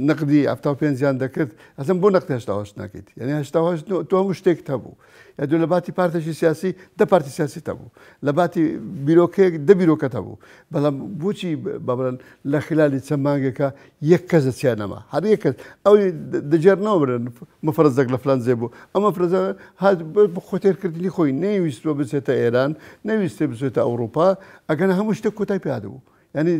نەقدی 75یان دەکرد ئەسم بۆ نەقدی 88 ناکەیت یانی 88 تۆ هەموو شتێکت هەبوو یا تۆ لە باتی پارتێکی سیاسی دە پارتی سیاسی هەبوو لە باتی بیرۆکەیەک دە بیرۆکەت هەبوو بەڵام بۆچی بابرن لە خلالی چەند مانگێکە یەک کەس لە چیا نەما هەر یەک کەس ئەوی دەگێڕنەوە برن مفرەزێک لە فلان جێ بوو ئەم مفرەزە هات بە خۆ تێرکردنی خۆی نەیویستوە بچێتە ئێران نەویستێ بچێتە ئەوروپا ئەگەر هەموو شتێک کۆتای پێ هاتبوو یعنی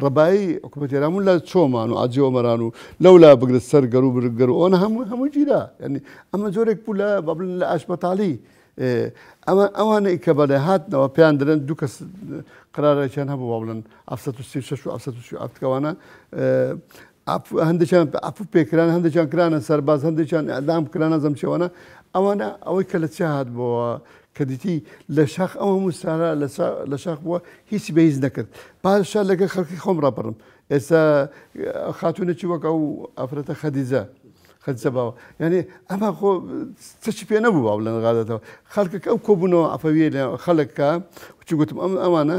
ڕەبایی حکوومەت ئێران لە چۆمان و عاجی ئۆمەران و لەولا بگرە سەر گەر و برگەر و ئەوانە هەموو هەموو گیرا یعنی ئەمە جۆرێک بوو لە بابلن لە ئاشبەتاڵی ئەمە ئەوانەی کە بەڵێ هاتنەوە پێیان دەرێن دوو کەس قرارێکیان هەبوو وا بڵێن 736 و 737 کەوانە هەندێکیان عەفو پێکران هەندێکیان کرانە سەرباز هەندێکیان ئەدام کرانە زەمچەوانە ئەوانە ئەوەی کە لە چیا هات بۆوە کە دیتی لە شاخ ئەو هەموو سارا لە شاخ بووە هیچی بە هیچ نەکرد پاشا لەگەڵ خەڵکی خۆم ڕاپەڕم ئێستا خاتونێکی وەک ئەو ئافرەتە خەدیجە خەدیجە باوە یعنی ئەمە خۆ چی پێ نەبوو باو لە غادەتەوە خەڵکەکە ئەو کۆبوونەوە عەفەویە لە خەڵکە چی گوتم ئەم ئەوانە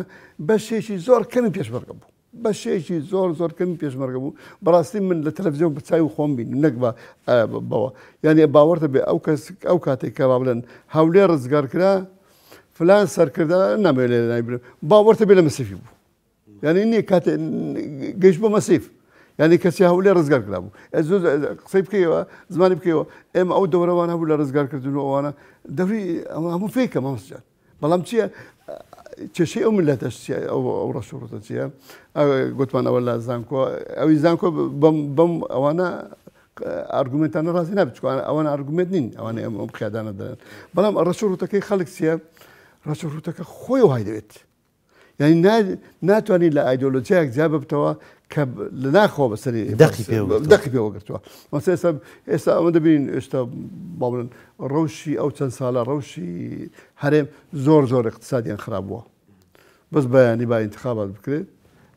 بەشێکی زۆر کەمی پێشمەرگە بوو بەشێکی زۆر زۆر کەمی پێشمەرگە بوو بەڕاستی من لە تەلەڤزیۆن بە چاوی خۆم بین نەک بە بەوە یعنی باوەڕتە بێ ئەو کەس ئەو کاتێک کە با بڵێن هەولێر ڕزگار کرا فلان سەرکردە نامەوێت لێرە ناوی بنێم باوەڕتە بێ لە مەسیفی بوو یعنی نییە کاتێ گەیشت بۆ مەسیف یعنی کەسی هەولێر ڕزگار کرابوو قسەی بکەیەوە زمانی بکەیەوە ئێمە ئەو دەورەوان هەبوو لە ڕزگارکردن و ئەوانە دەوری هەموو فێکە مامۆستا بەڵام چییە؟ کێشەی ئەو میللەتەش چیە ئەو ئەو ڕەش و ڕووتە چیە گوتمان ئەوە لە زانکۆ ئەوی زانکۆ بەم بەم ئەوانە ئارگومنتانە ڕازی نابێت چونکە ئەوانە ئارگومنت نین ئەوانە ئەم ئەم قیادانە دەدەن بەڵام ڕەش و ڕووتەکەی خەڵک چیە ڕەش و ڕووتەکە خۆی وای دەوێت یعنی ناتوانانی لە ئایدۆلۆژیایەک جیا ببتەوە کە لە ناخەوە بەسەری دەقی پێوە دەقی پێوە گرتووە مەسە ئێستا ئێستا ئەوە دەبین ئێستا با بڵێن ڕەوشی ئەو چەند ساڵە ڕەوشی هەرێم زۆر زۆر اقتصادیان خراپ بووە بەس بەیانی با انتخابات بکرێت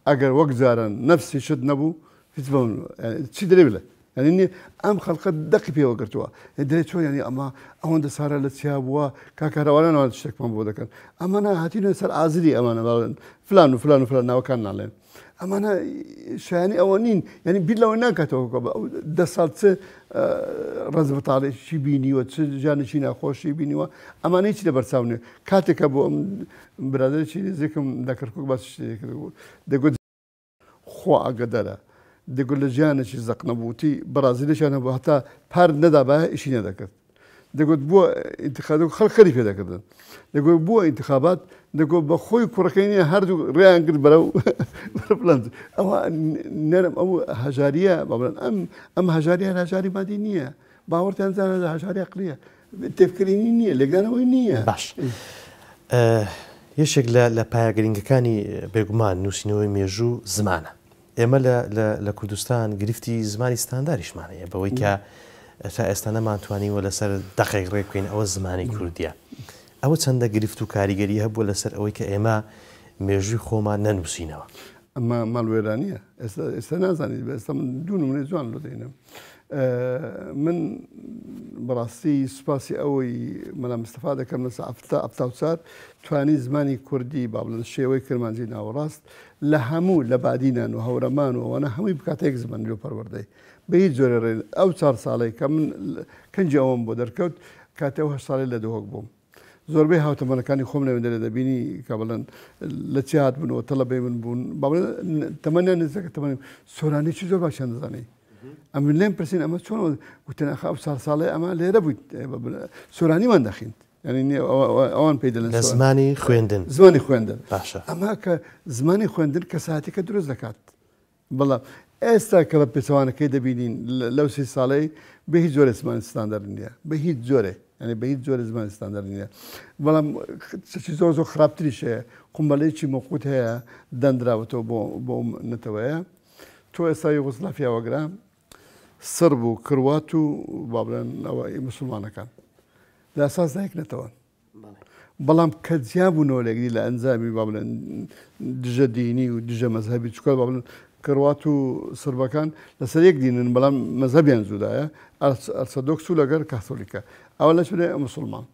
ئەگەر وەک جاران نەفسی شت نەبوو هیچ بەم چی دەرێ بڵێ یعنی نیە ئەم خەڵقە دەقی پێوە گرتووە دەرێ چۆن یعنی ئەمە ئەوەندە سارە لە چیا بووە کاکارەوانە شتێکمان بۆ دەکەن ئەمانە هاتینە سەر ئازری ئەمانە باڵێن فلان و فلان و فلان ناوەکان ناڵێن ئەمانە شایانی ئەوە نین یعنی بیر لەوە ناکاتەوە کە ئەو دە ساڵ چ ڕەنج بەتاڵێکی بینیوە چ ژیانێکی ناخۆشی بینیوە ئەمانە هیچ لەبەرچاو نییە کاتێکە بۆ ئەم برادەرێکی نزیکم لە کەرکوک باسی شتێکی کرد دەگوت خوا ئاگادارە دەگوت لە ژیانێکی زەق نەبوو وتی بەڕازیلێکیان هەبوو هەتا پارت نەدابایە ئیشی نەدەکرد دەگوت بۆ ئینتخابات خەڵک خەری پێ دەکردن دەگوت بۆ ئینتخابات دەگوت بە خۆی کوڕەکەی نییە هەردوو ڕێیان کرد بەرەو بەرەو ئەوە نەرم ئەو هەژاریە با بڵێن ئەم ئەم هەژاریە هەژاری مادی نییە باوەڕتان زانە هەژاری عەقلیە تێفکرینی نییە لێکدانەوەی نییە. باش یەکێک لە لە پایە گرنگەکانی بێگومان نووسینەوەی مێژوو زمانە. ئێمە لە لە لە کوردستان گرفتی زمانی ستانداریشمان هەیە بەوەی کە تا ئێستا نەمانتوانیوە لەسەر دەقێک ڕێک بکەین ئەوە زمانی کوردیە. ئەوە چەندە گرفت و کاریگەری هەبووە لەسەر ئەوەی کە ئێمە مێژووی خۆمان نەنووسینەوە؟ ئەمە ماڵوێرانیە ئێستا ئێستا نازانیت ئێستا من دوو نمونەی جوان لۆ دێنم من بەڕاستی سوپاسی ئەوەی مەلا مستەفا دەکەم لە سەعفتا 74 توانی زمانی کوردی با بڵێن شێوەی کرمانجی ناوەڕاست لە هەموو لە بادینان و هەورەمان و ئەوانە هەمووی بکاتە یەک زمان لۆ پەروەردەی بە هیچ جۆرێ ڕێ ئەو چار ساڵەی کە من کەنجی ئەوەم بۆ دەرکەوت کاتێ ئەو هەشت ساڵەی لە دهۆک بووم زۆربەی هاوتەمەنەکانی خۆم لەوێ دەرێ دەبینی کە بڵێن لە چی هاتبوون و تەڵەبەی من بوون با بڵێن تەمەنیان نزیکە تەمەنی سۆرانیی زۆر باشیان دەزانی ئەمن لێم پرسین ئەمە چۆن وتن ئەخ ئەو چار ساڵەی ئەمە لێرە بوویت سۆرانیمان دەخیند یعنی ئەوان پێی دەڵێن لە زمانی خوێندن زمانی خوێندن باشە ئەمە کە زمانی خوێندن کەساتێکە دروست دەکات بەڵام ئێستا کە بە پێچەوانەکەی دەبینین لەو سی ساڵەی بە هیچ جۆرێ زمانی ستاندەر نییە بە هیچ جۆرێ یعنی بە هیچ جۆرێ زمانی ستاندەر نییە بەڵام شتێکی زۆر زۆر خراپتریش هەیە قومبەلەیەکی مەوقوت هەیە دەندراوەتەوە بۆ بۆ نەتەوەیە تۆ ئێستا یوغۆسلافیا وەگرە سڕب و کروات و با بڵێن ئەوە مسلمانەکان لە ئەساسدا یەک نەتەوەن بەڵام کە جیا بوونەوە لەگری لە ئەنجامی با بڵێن دژە دینی و دژە مەزهەبی چکە با بڵێن کروات و سربەکان لەسەر یەک دینن بەڵام مەزهەبیان جودایە ئەرسەدۆکس و لەگەر کاسۆلیکە ئەوە لە چونێ مسلمان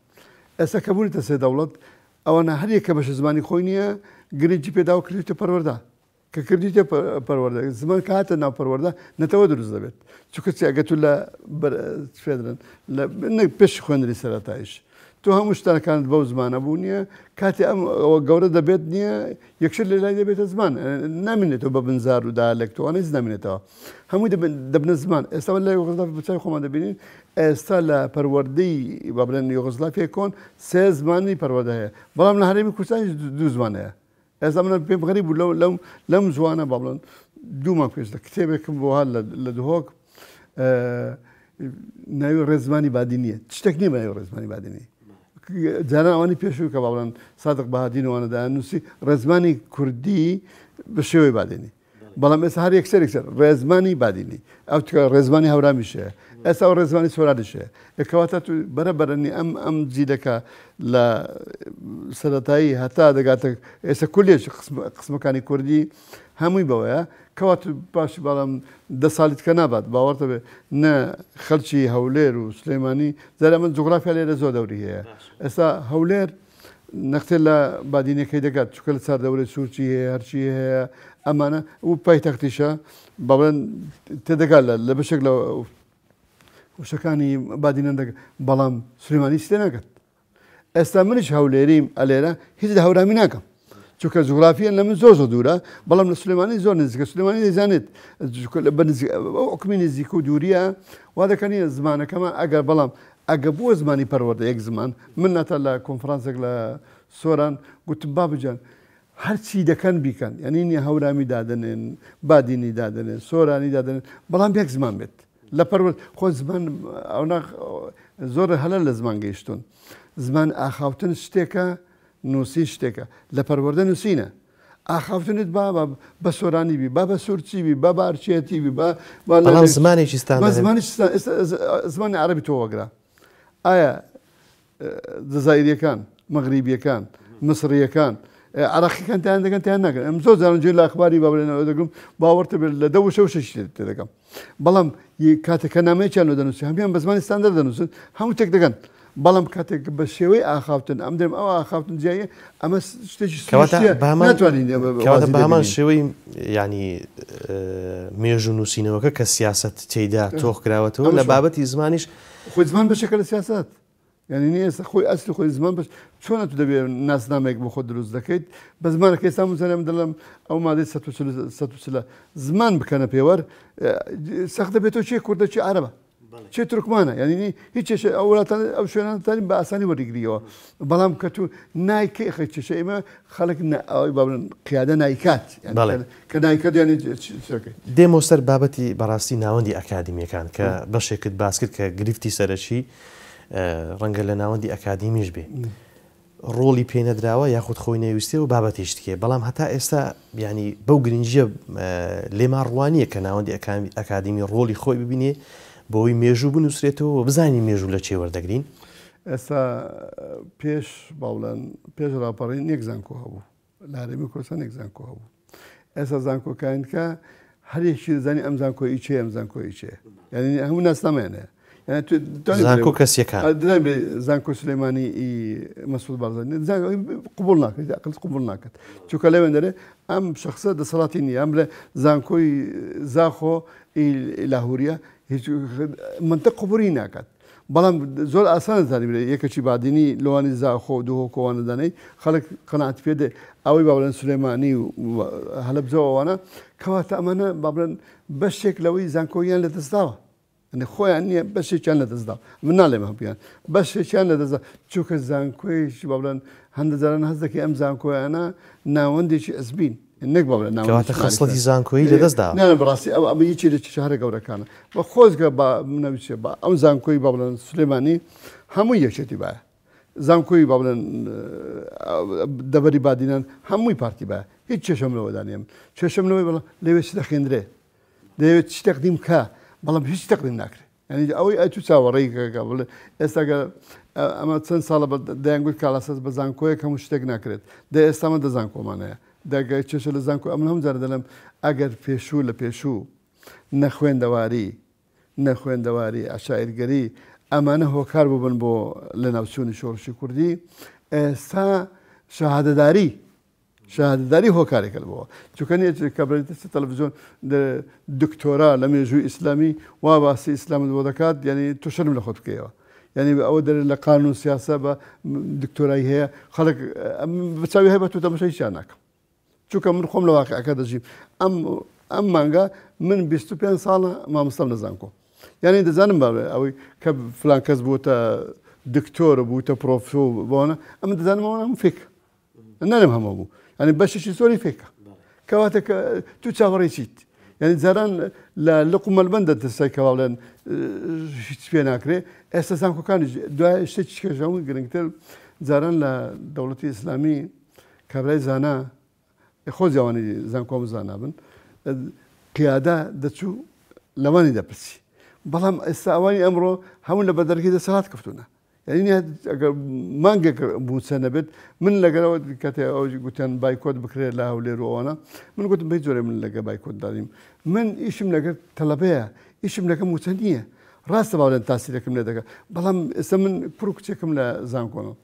ئێستا کە بوونیتە سێ دەوڵەت ئەوەنە هەر یەکە بەشە زمانی خۆی نییە گرنگی پێداوە کردویتە پەروەردە کە کردیتە پەروەردە زمان کە هاتە ناو پەروەردە نەتەوە دروست دەبێت چونکە چی ئەگەر تو لە فێدرن لە پێش خوێندنی سەرەتایش تۆ هەموو شتەکانت بەو زمانە بوو نییە کاتێ ئەم ئەوە گەورە دەبێت نییە یەکشت لە لای دەبێتە زمان نامێنێتەوە بە بنزار و دالێکتەوە هیچ نامێنێتەوە هەمووی دەبنە زمان ئێستا لە یۆگۆسلافی بچای خۆمان دەبینین ئێستا لە پەروەردەی با بڵێن یۆگۆسلافیای کۆن سێ زمانی پەروەردە هەیە بەڵام لە هەرێمی کوردستانیش دوو زمان هەیە ئێستا من پێم غەریب بوو لەو لەم لەم زوانە با بڵێن دوو مانگ پێش لە کتێبێکم بۆ هات لە دهۆک ناوی ڕێزمانی بادینیە شتێک نییە بە ناوی ڕێزمانی بادینی جاران ئەوانی پێشوو کە با بڵێن سادق بەهادین وانە دایان نووسی ڕێزمانی کوردی بە شێوەی بادینی بەڵام ئێستا هەر یەکسەر یەکسەر ڕێزمانی بادینی ئەو تکە ڕێزمانی هەورامیش هەیە ئێستا ئەو ڕێزمانی سۆرانیش هەیە کەواتە تو بەرە بەرەنی ئەم ئەم جیلەکە لە سەرەتایی هەتا دەگاتە ئێستا کولێژ قسمەکانی کوردی هەمووی بەوەیە کەوات باش بەڵام دە ساڵی تکە نابات باوەڕتە بێ نە خەڵکی هەولێر و سلێمانی جارە من جوگرافیا لێرە زۆر دەوری هەیە ئێستا هەولێر نەختێ لە بادینەکەی دەگات چونکە لە چاردەورەی سوورچی هەیە هەرچی هەیە ئەمانە و پایتەختیشە بەڵێن تێدەگات لە بەشێک لە وشەکانی بادینان دەگات بەڵام سلێمانی تێ ناگات ئێستا منیش هەولێریم ئەلێرە هیچ لە هەورامی ناکەم چونکە جوگرافیان لە من زۆر زۆر دوورە بەڵام لە سلێمانی زۆر نزیکە سلێمانی دەیزانێت حکومی نزیک و دووریە وا دەکەنی زمانەکەمان ئەگەر بەڵام ئەگە بووە زمانی پەروەردە یەک زمان من ناتا لە کۆنفرانسێک لە سۆران، گوتم بابە گیان هەرچی دەکەن بیکەن، یانی نیە هەورامی دادەنێن، بادینی دادەنێن، سۆرانی دادەنێن، بەڵام یەک زمان بێت. لە پەروەرد خۆ زمان ئەونا زۆر هەلە لە زمان گەیشتون. زمان ئاخاوتن شتێکە، نووسین شتێکە. لە پەروەردە نووسینە. ئاخاوتنت با بە سۆرانی بی، با بە سورچی بی، با بە ئەرچیەتی بی، با بەڵام زمانێکی ستاندەر. زمانێکی زمانی عەرەبی تۆ وەگرە. ئایا جەزائیریەکان، مەغریبیەکان، مسڕیەکان، عراقیەکان تیان دەگەن تیان ناگەن. ئەم زۆر جاران گوێ لە ئەخباری بابلێنەوە دەگرم، باوەڕتە بێت لە دە وشە وشەشی تێدەگەم. بەڵام کاتێک کە نامەیەکیان لۆ دەنووسی هەموویان بە زمانی ستاندەر دەنووسن، هەموو تێک دەگەن. بەڵام کاتێک بە شێوەی ئاخاوتن ئەم دەم ئەو ئاخاوتن جیایە، ئەمە شتێکی سروشتیە، ناتوانین کەواتە بە هەمان شێوەی ینی مێژوو نووسینەوەکە کە سیاست تێیدا تۆخ کراوەتەوە لە بابەتی زمانیش خۆی زمان بەشێکە لە سیاست. یعنی نیە ئێستا خۆی ئەسلی خۆی زمان بەش چۆنە تو دەبێ ناسنامەیەک بۆ خۆت دروست دەکەیت بە زمانەکە ئێستا من زانم دەڵێم ئەو مادەی 140 زمان بکەنە پێوەر سەخت دەبێتەوە چێ کوردە چێ عەرەبە چێ تورکمانە یعنی هیچ کێشە ئەو وڵاتان ئەو شوێنانتانی بە ئاسانی وەریگریەوە بەڵام کە تو نایکەی خە کێشە ئێمە خەڵک ئەوەی با بڵێن قیادە نایکات کە نایکات یعنی چ دەکەیت؟ دێمەوە سەر بابەتی بەڕاستی ناوەندی ئەکادیمیەکان کە بەشێکت باس کرد کە گرفتی سەرەکی ڕەنگە لە ناوەندی ئەکادیمیش بێ ڕۆڵی پێ نەدراوە یاخود خۆی نەویستێ و بابەتیش تکێ بەڵام هەتا ئێستا ینی بەو گرنگیە لێمان ڕوانیە کە ناوەندی ئەکادیمی ڕۆڵی خۆی ببینێ بۆی مێژوو بنووسرێتەوە و بزانین مێژوو لە چێ وەردەگرین. ئێستا پێش باوڵێن پێش ڕاپەڕین یەک زانکۆ هەبوو لە هەرێمی کوردستان یەک زانکۆ هەبوو ئێستا زانکۆکان کە هەر یەکی دەزانی ئەم زانکۆی چێ ئەم زانکۆی چێ یعنی هەموو ناسنامەیان هەیە زانکۆ کەسیەکان زانکۆ سلێمانی مەسعود بارزانی قبول ناکرێت عقل قبول ناکات چونکە لەوێن دەرێ ئەم شخصە دەسەڵاتی نییە ئەم لە زانکۆی زاخۆ لاهوریە هیچ منطق قبولی ناکات بەڵام زۆر ئاسانە زانی بلێ یەکەکی بادینی لۆوانی زاخۆ و دهۆک و ئەوانە دانەی خەڵک قەناعەتی پێ دێ ئەوەی با بڵێن سولێمانی و هەلەبجە و ئەوانە کەواتە ئەمانە با بڵێن بەشێک لەوەی زانکۆیان لەدەستداوە یعنی خۆیان نییە بەشێکیان لەدەستداوە من ناڵێم هەموویان بەشێکیان لەدەستدا چونکە زانکۆیش با بڵێن هەندە جاران هەست دەکەی ئەم زانکۆیانە ناوەندێکی ئەزبین نەک با بڵێن ناوەندێکی کەواتە خەسڵەتی زانکۆیی لەدەست داوە. نا نا بەڕاستی ئەو ئەمە یەکێ لە کێشە هەرە گەورەکانە و خۆزگە با ناوی چیە با ئەم زانکۆی با بڵێن سلێمانی هەمووی یەکێتی بایە زانکۆی با بڵێن دەڤەری بادینان هەمووی پارتی بایە هیچ کێشەم لەوەدا نییە من کێشەم لەوەی بەڵام لەوێ چ دەخوێندرێ دەیەوێت چ تەقدیم بکا بەڵام هیچ تەقدیم ناکرێ یعنی ئەوەی ئەتوو چاوەڕێی کەکە بڵێ ئێستا گە ئەمە چەند ساڵە بە دەیانگوت کاڵاسەس بە زانکۆیەک هەموو شتێک ناکرێت دە ئێستا مە دە زانکۆمان هەیە دەگە کێشە لە زانکۆ ئەمن هەموو جارە دەڵێم ئەگەر پێشوو لە پێشوو نەخوێندەواری نەخوێندەواری عەشایرگەری ئەمانە هۆکار بووبن بۆ لەناوچوونی شۆڕشی کوردی ئێستا شەهادەداری شەهادەداری هۆکارێکە بۆ چونکە نیە کە بڕێتە سەر تەلەڤیزیۆن دکتۆرا لە مێژووی ئیسلامی وا باسی ئیسلامت بۆ دەکات یعنی تۆ شەرم لە خۆت بکەیەوە یعنی ئەوە دەرێ لە قانون سیاسە بە دکتۆرای هەیە خەڵک بە چاوی هەیە بە تۆ تەماشای هیچیان ناکەم چونکە من خۆم لە واقعەکە دەژیم ئەم ئەم مانگە من 25 ساڵە مامۆستام لە زانکۆ یعنی دەزانم باوێ ئەوەی کە فلان کەس بووتە دکتۆر بووتە پرۆفسۆ بۆنە ئەمە دەزانم ئەوە هەموو فێک نەرم هەمە بوو یعنی بەشێکی زۆری فێکە کەواتە کە تو چاوەڕێی چیت یعنی جاران لە لق و مەلبەندە ترسای کە بڵێن هیچ پێ ناکرێ ئێستا زانکۆکانیش دوای شتێکی کێژەوە گرنگتر جاران لە دەوڵەتی ئیسلامی کابرای زانا خۆ جوانی زانکۆم زانا بن قیادە دەچوو لەوانی دەپرسی بەڵام ئێستا ئەوانی ئەمڕۆ هەموو لە بەدەرگی دەسەڵات کەوتونە یانی ئەگەر مانگێک مووچە نەبێت من لەگەرەوە کاتێ ئەو گوتیان بایکۆت بکرێت لە هەولێر و ئەوانە من گوتم بەی جۆرێ من لەگە بایکۆت دانیم من ئیشم لەگەر تەلەبەیە ئیشم لەگە مووچە نییە ڕاستە باڵێن تاسیرێکم لێ دەکە بەڵام ئێستا من کوڕ و کچێکم لە زانکۆنەوە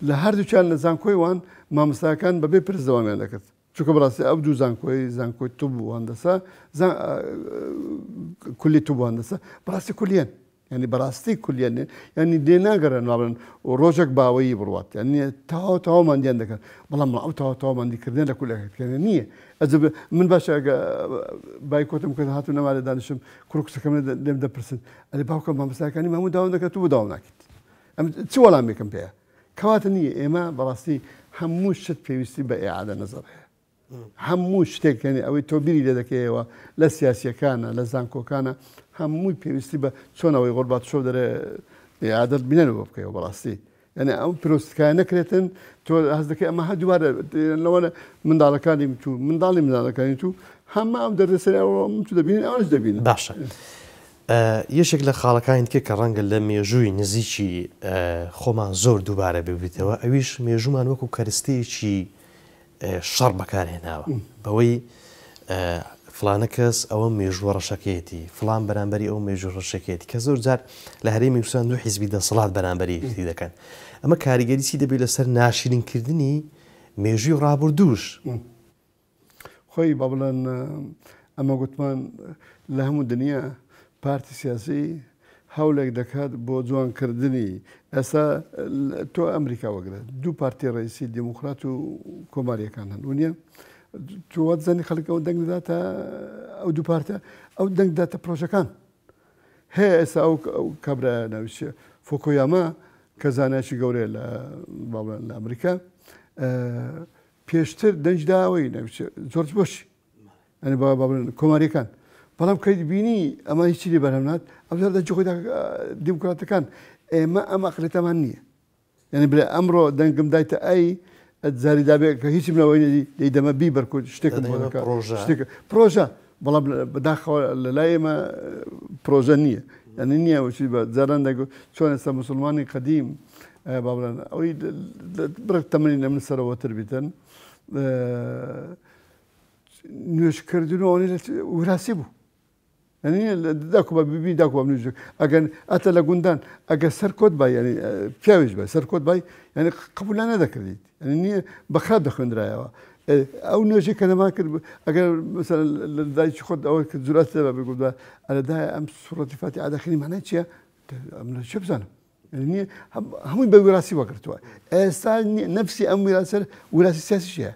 لە هەردووکیان لە زانکۆی وان مامۆستاکان بەبێ پرس دەوامیان دەکرد چونکە بەڕاستی ئەو دوو زانکۆی زانکۆی طب و هەندەسە کولی طب و هەندەسە بەڕاستی کولیەن یعنی بەڕاستی کولیەن یعنی لێ ناگەڕێن واڵن و ڕۆژێک باوەیی بڕوات یعنی تەواو تەواو ماندیان دەکەن بەڵام ئەو تەواو تەواو ماندیکردن لە کولەکەکردن نییە ئەجب من باشە ئەگە بایکۆتم کرد هاتوو نەمالێ دانیشم کوڕ کچەکەم لێم دەپرسن ئەرێ باوکە مامۆستاکانی مامو داوام دەکات تو بۆ داوام ناکەیت ئەم چ وەڵامێکم پێیە کەواتە نییە ئێمە بەڕاستی هەموو شت پێویستی بە ئیعادە نەزەر هەیە. هەموو شتێک یعنی ئەوەی تۆ بیری لێ دەکەیەوە لە سیاسیەکانە لە زانکۆکانە هەمووی پێویستی بە چۆن ئەوەی غۆرباتشۆف دەرێ ئیعادەت بینەرەوە بکەیەوە بەڕاستی یعنی ئەو پرۆستکایە نەکرێتن تۆ هەست دەکەی ئەمە هە دووبارە لەوانە منداڵەکانی تو منداڵی منداڵەکانی تو هەمە ئەم دەردەسەری ئەوە من تو دەبینین ئەوانش دەبینن. باشە یەکێک لە خاڵەکانی دیکە کە ڕەنگە لە مێژووی نزیکی خۆمان زۆر دووبارە ببیتەوە ئەویش مێژوومان وەکو کەرستەیەکی شەڕ بەکارهێناوە بەوەی فلانە کەس ئەوە مێژووە ڕەشەکەیەتی فلان بەرامبەری ئەو مێژوو ڕەشەکەیەتی کە زۆر جار لە هەرێمی کوردستان دوو حیزبی دەسەڵات بەرامبەری یەکتری دەکەن ئەمە کاریگەری چی دەبێت لەسەر ناشرینکردنی مێژووی ڕابردووش؟ خۆی با بڵێن ئەمە گوتمان لە هەموو دنیا پارتی سیاسی هەولێک دەکات بۆ جوانکردنی ئێستا تۆ ئەمریکا وەگرە دوو پارتی ڕئیسی دیموکرات و کۆماریەکان هەن ونیە تۆ وەتزانی خەڵک ئەو دەنگ دەداتە ئەو دوو پارتە ئەو دەنگ داتە پرۆژەکان هەیە ئێستا ئەو کابرا ناویچە فۆکۆیاما کە زانایکی گەورەیە لە باڵێن لە ئەمریکا پێشتر دەنج داوەی ناویچە جۆرج بۆشی یانی با با بڵێن کۆماریەکان بەڵام کە بینی ئەمە هیچی لێ بەرهەم نات ئەوجار دەنگی خۆی دا دیموکراتەکان ئێمە ئەم ئەقلیەتەمان نییە یعنی بڵێ ئەمڕۆ دەنگم دایتە ئەی جاری دابێ کە هیچم لەوەی نەدی دەی دەمە بی بەرکوت شتێکم بۆ دەکات شتێک پرۆژە بەڵام بەداخەوە لە لای ئێمە پرۆژە نییە یعنی نییە وچی بە جاران دەگوت چۆن ئێستا مسلمانی قەدیم با بڵێن ئەوەی بڕێک تەمەنی لە من سەرەوەتر بیتن نوێژکردن و ئەوانەی لە وراسی بوو یعنی داکو بە ببی داکو بە نوێژ ئەگەر ئەتە لە گوندان ئەگەر سەر کۆت بای یعنی پیاویش بە سەر کۆت بای یعنی قبولیان نەدەکردیت یعنی نییە بە خراپ دەخوێندرایەوە ئەو نوێژی کە نەما کرد ئەگەر مثلا لە دایکی خۆت ئەوە کە جورات لێ بە بگوت ئەرە دایە ئەم سوڕەتی فاتیحە دەخوێنی مانای چییە ئەم لە چێ بزانم یعنی هەمووی بە وراسی وەگرتووە ئێستا نەفسی ئەم وراسە وراسی سیاسیشە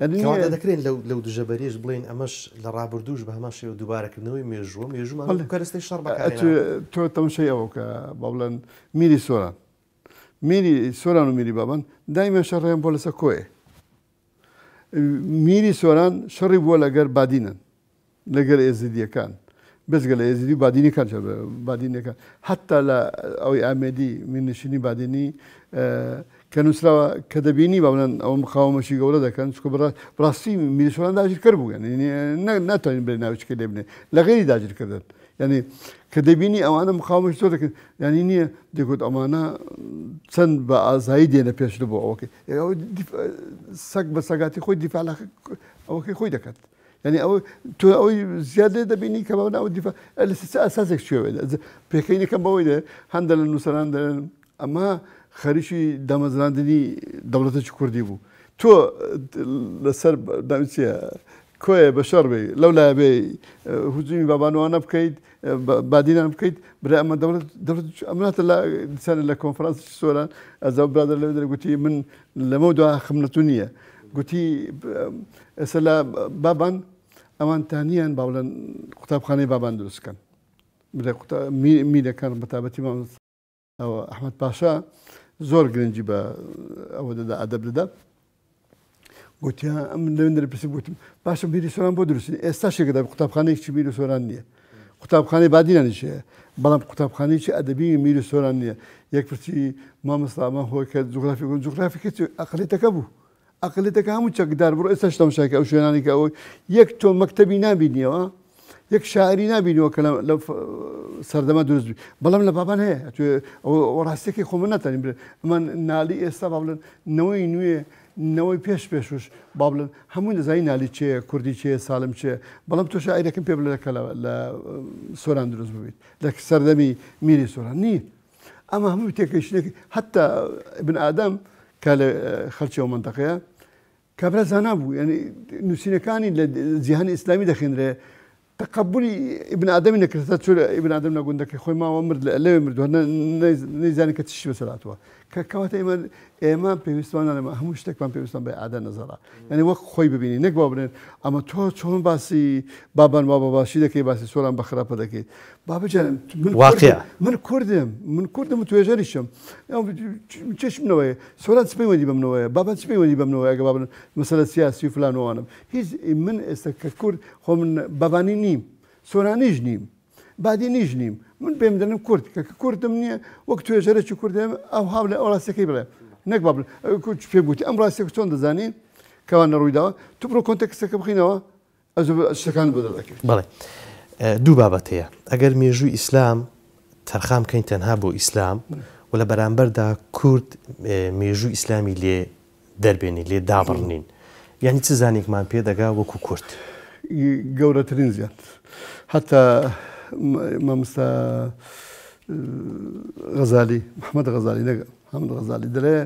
کەواتە دەکرێن لەو دژەبەریەش بڵێین ئەمەش لە ڕابردووش بە هەمان شێوە دووبارەکردنەوەی مێژووە، مێژوومان وەکو کەرەستەی شەڕ بەکارهێناوە. تۆ تەماشای ئەوە بکە با بڵێن میری سۆران، میری سۆران و میری بابان دایمە شەڕیان بۆ لەسەر کۆیە. میری سۆران شەڕی بووە لەگەر بادینان. لەگەر ئێزیدیەکان بێجگە لە ئێزیدی و بادینیەکان بادینیەکان حتا لە ئەوەی ئامێدی میرنشینی بادینی کە نووسراوە کە دەبینی با بڵێن ئەوە مقاومەشی گەورە دەکەن چکە بڕاستی میرسۆران داگیرکەر بوو یعنی ناتوانین بڵێ ناوچکە لێ بنێ لە غەیری داگیرکردن یعنی کە دەبینی ئەوانە مقاومەش زۆر دەکەن یعنی نییە دەگوت ئەمانە چەند بە ئازایی دێنە پێش بۆ ئەوەکەی سەگ بە سەگاتی خۆی دیفاع لە ئەوەکەی خۆی دەکات یعنی ئەو تۆ ئەوەی زیاد لێ دەبینی کە بەوە ئەو دیفاع لە چ ئەساسێک چێ پێکەینەکەم بەوەی دێ هەندە لە نووسەران دەڵێن ئەمە خەریکی دامەزراندنی دەوڵەتێکی کوردی بوو تۆ لەسەر چیە کۆیە بە شەڕ بێ لەو لای بێ هجومی بابانوانە بکەیت بادینان بکەیت برا ئەمە دەوڵەت دەوڵەت ئەمناتە لە دیسانە لە کۆنفرانسی سۆران ئەزا برادەر لەوێ دەرێ گوتی من لەمە دوا خمنەتو نییە گوتی ئێستا لە بابان ئەوان تانیان با بڵێن قوتابخانەی بابان دروست کەن میرەکان بەتابەتی ئەوە ئەحمەد پاشا زۆر گرنگی بە ئەوە دەدا ئەدەب دەدا گوتیان ئەم لەوێن دەرێ پرسی گوتم باشە میری سۆران بۆ دروست نییە ئێستا شێکە دەبێت قوتابخانەیەکی میری سۆران نییە قوتابخانەی بادینانیش هەیە بەڵام قوتابخانەیەکی ئەدەبی میری سۆران نییە یەک پرسی مامۆستا ئەمە هۆی کە جوگرافی گوتم جوگرافی کە ئەقلیەتەکە بوو ئەقلیەتەکە هەموو چەکدار بڕۆ ئێستاش تەماشای کە ئەو شوێنانی کە ئەوەی یەک تۆ مەکتەبی نابینیەوە یەک شاعری نابینەوە کە لە سەردەمە دروست بی بەڵام لە بابان هەیە ئەوە ڕاستەکەی خۆ من ناتوانین بڵێن ئەمان نالی ئێستا با بڵێن نەوەی نوێ نەوەی پێش پێشوش با بڵێن هەمووی دەزانی نالی چێ کوردی چێ سالم چێ بەڵام تۆ شاعیرێکم پێ بڵێ کە لە سۆران دروست ببیت لە سەردەمی میری سۆران نییە ئەمە هەمووی تێکەیشتێک حتا ابن ئادەم کە لە خەڵکی ئەو منتەقەیە کابرا زانا بوو یعنی نووسینەکانی لە جیهانی ئیسلامی دەخێنرێ. تەقەبولی ئیبن ئادەمی نەکرد تا چۆن ئیبن ئادەم لە گوندەکەی خۆی ماوە مرد لەوێ مردووە نەیزانی کە چیشی بەسەر هاتووە کە کەواتە ئێمە ئێمە پێویستمان نەما هەموو شتێکمان پێویستمان بە ئادە نەزەرا یعنی وەک خۆی ببینی نەک با بڵێن ئەمە تۆ چۆن باسی بابان وا بە باشی دەکەی باسی سۆران بە خراپە دەکەیت بابە جان من واقع من کوردم من کوردم و توێژەریشم چش منەوەیە سۆران چ پەیوەندی بە منەوەیە بابان چ پەیوەندی بە منەوەیە ئەگە با بڵێن مەسەلە سیاسی و فلان و ئەوانم هیچ من ئێستا کە کورد خۆ من بابانی نیم سۆرانیش نیم بادینیش نیم من پێم دەنم کورد کە کوردم نییە وەک توێژەرێکی کوردم ئەو هاو لە ئەو ڕاستەکەی بڵێ نەک با پێ گوتی ئەم ڕاستێک چۆن دەزانی کەوان نەڕوویداوە تو بڕۆ context ەکە بخینەوە ئەز شتەکان بۆ دەردەکەوێت. بەڵێ دوو بابەت هەیە ئەگەر مێژووی ئیسلام تەرخان بکەین تەنها بۆ ئیسلام و لە بەرامبەردا کورد مێژووی ئیسلامی لێ دەربێنین لێ دابڕنین یعنی چ زانێکمان پێ دەگا وەکو کورد؟ گەورەترین زیان حتا مامۆستا غەزالی محمد غەزالی نەگە محمد غەزالی دەڵێ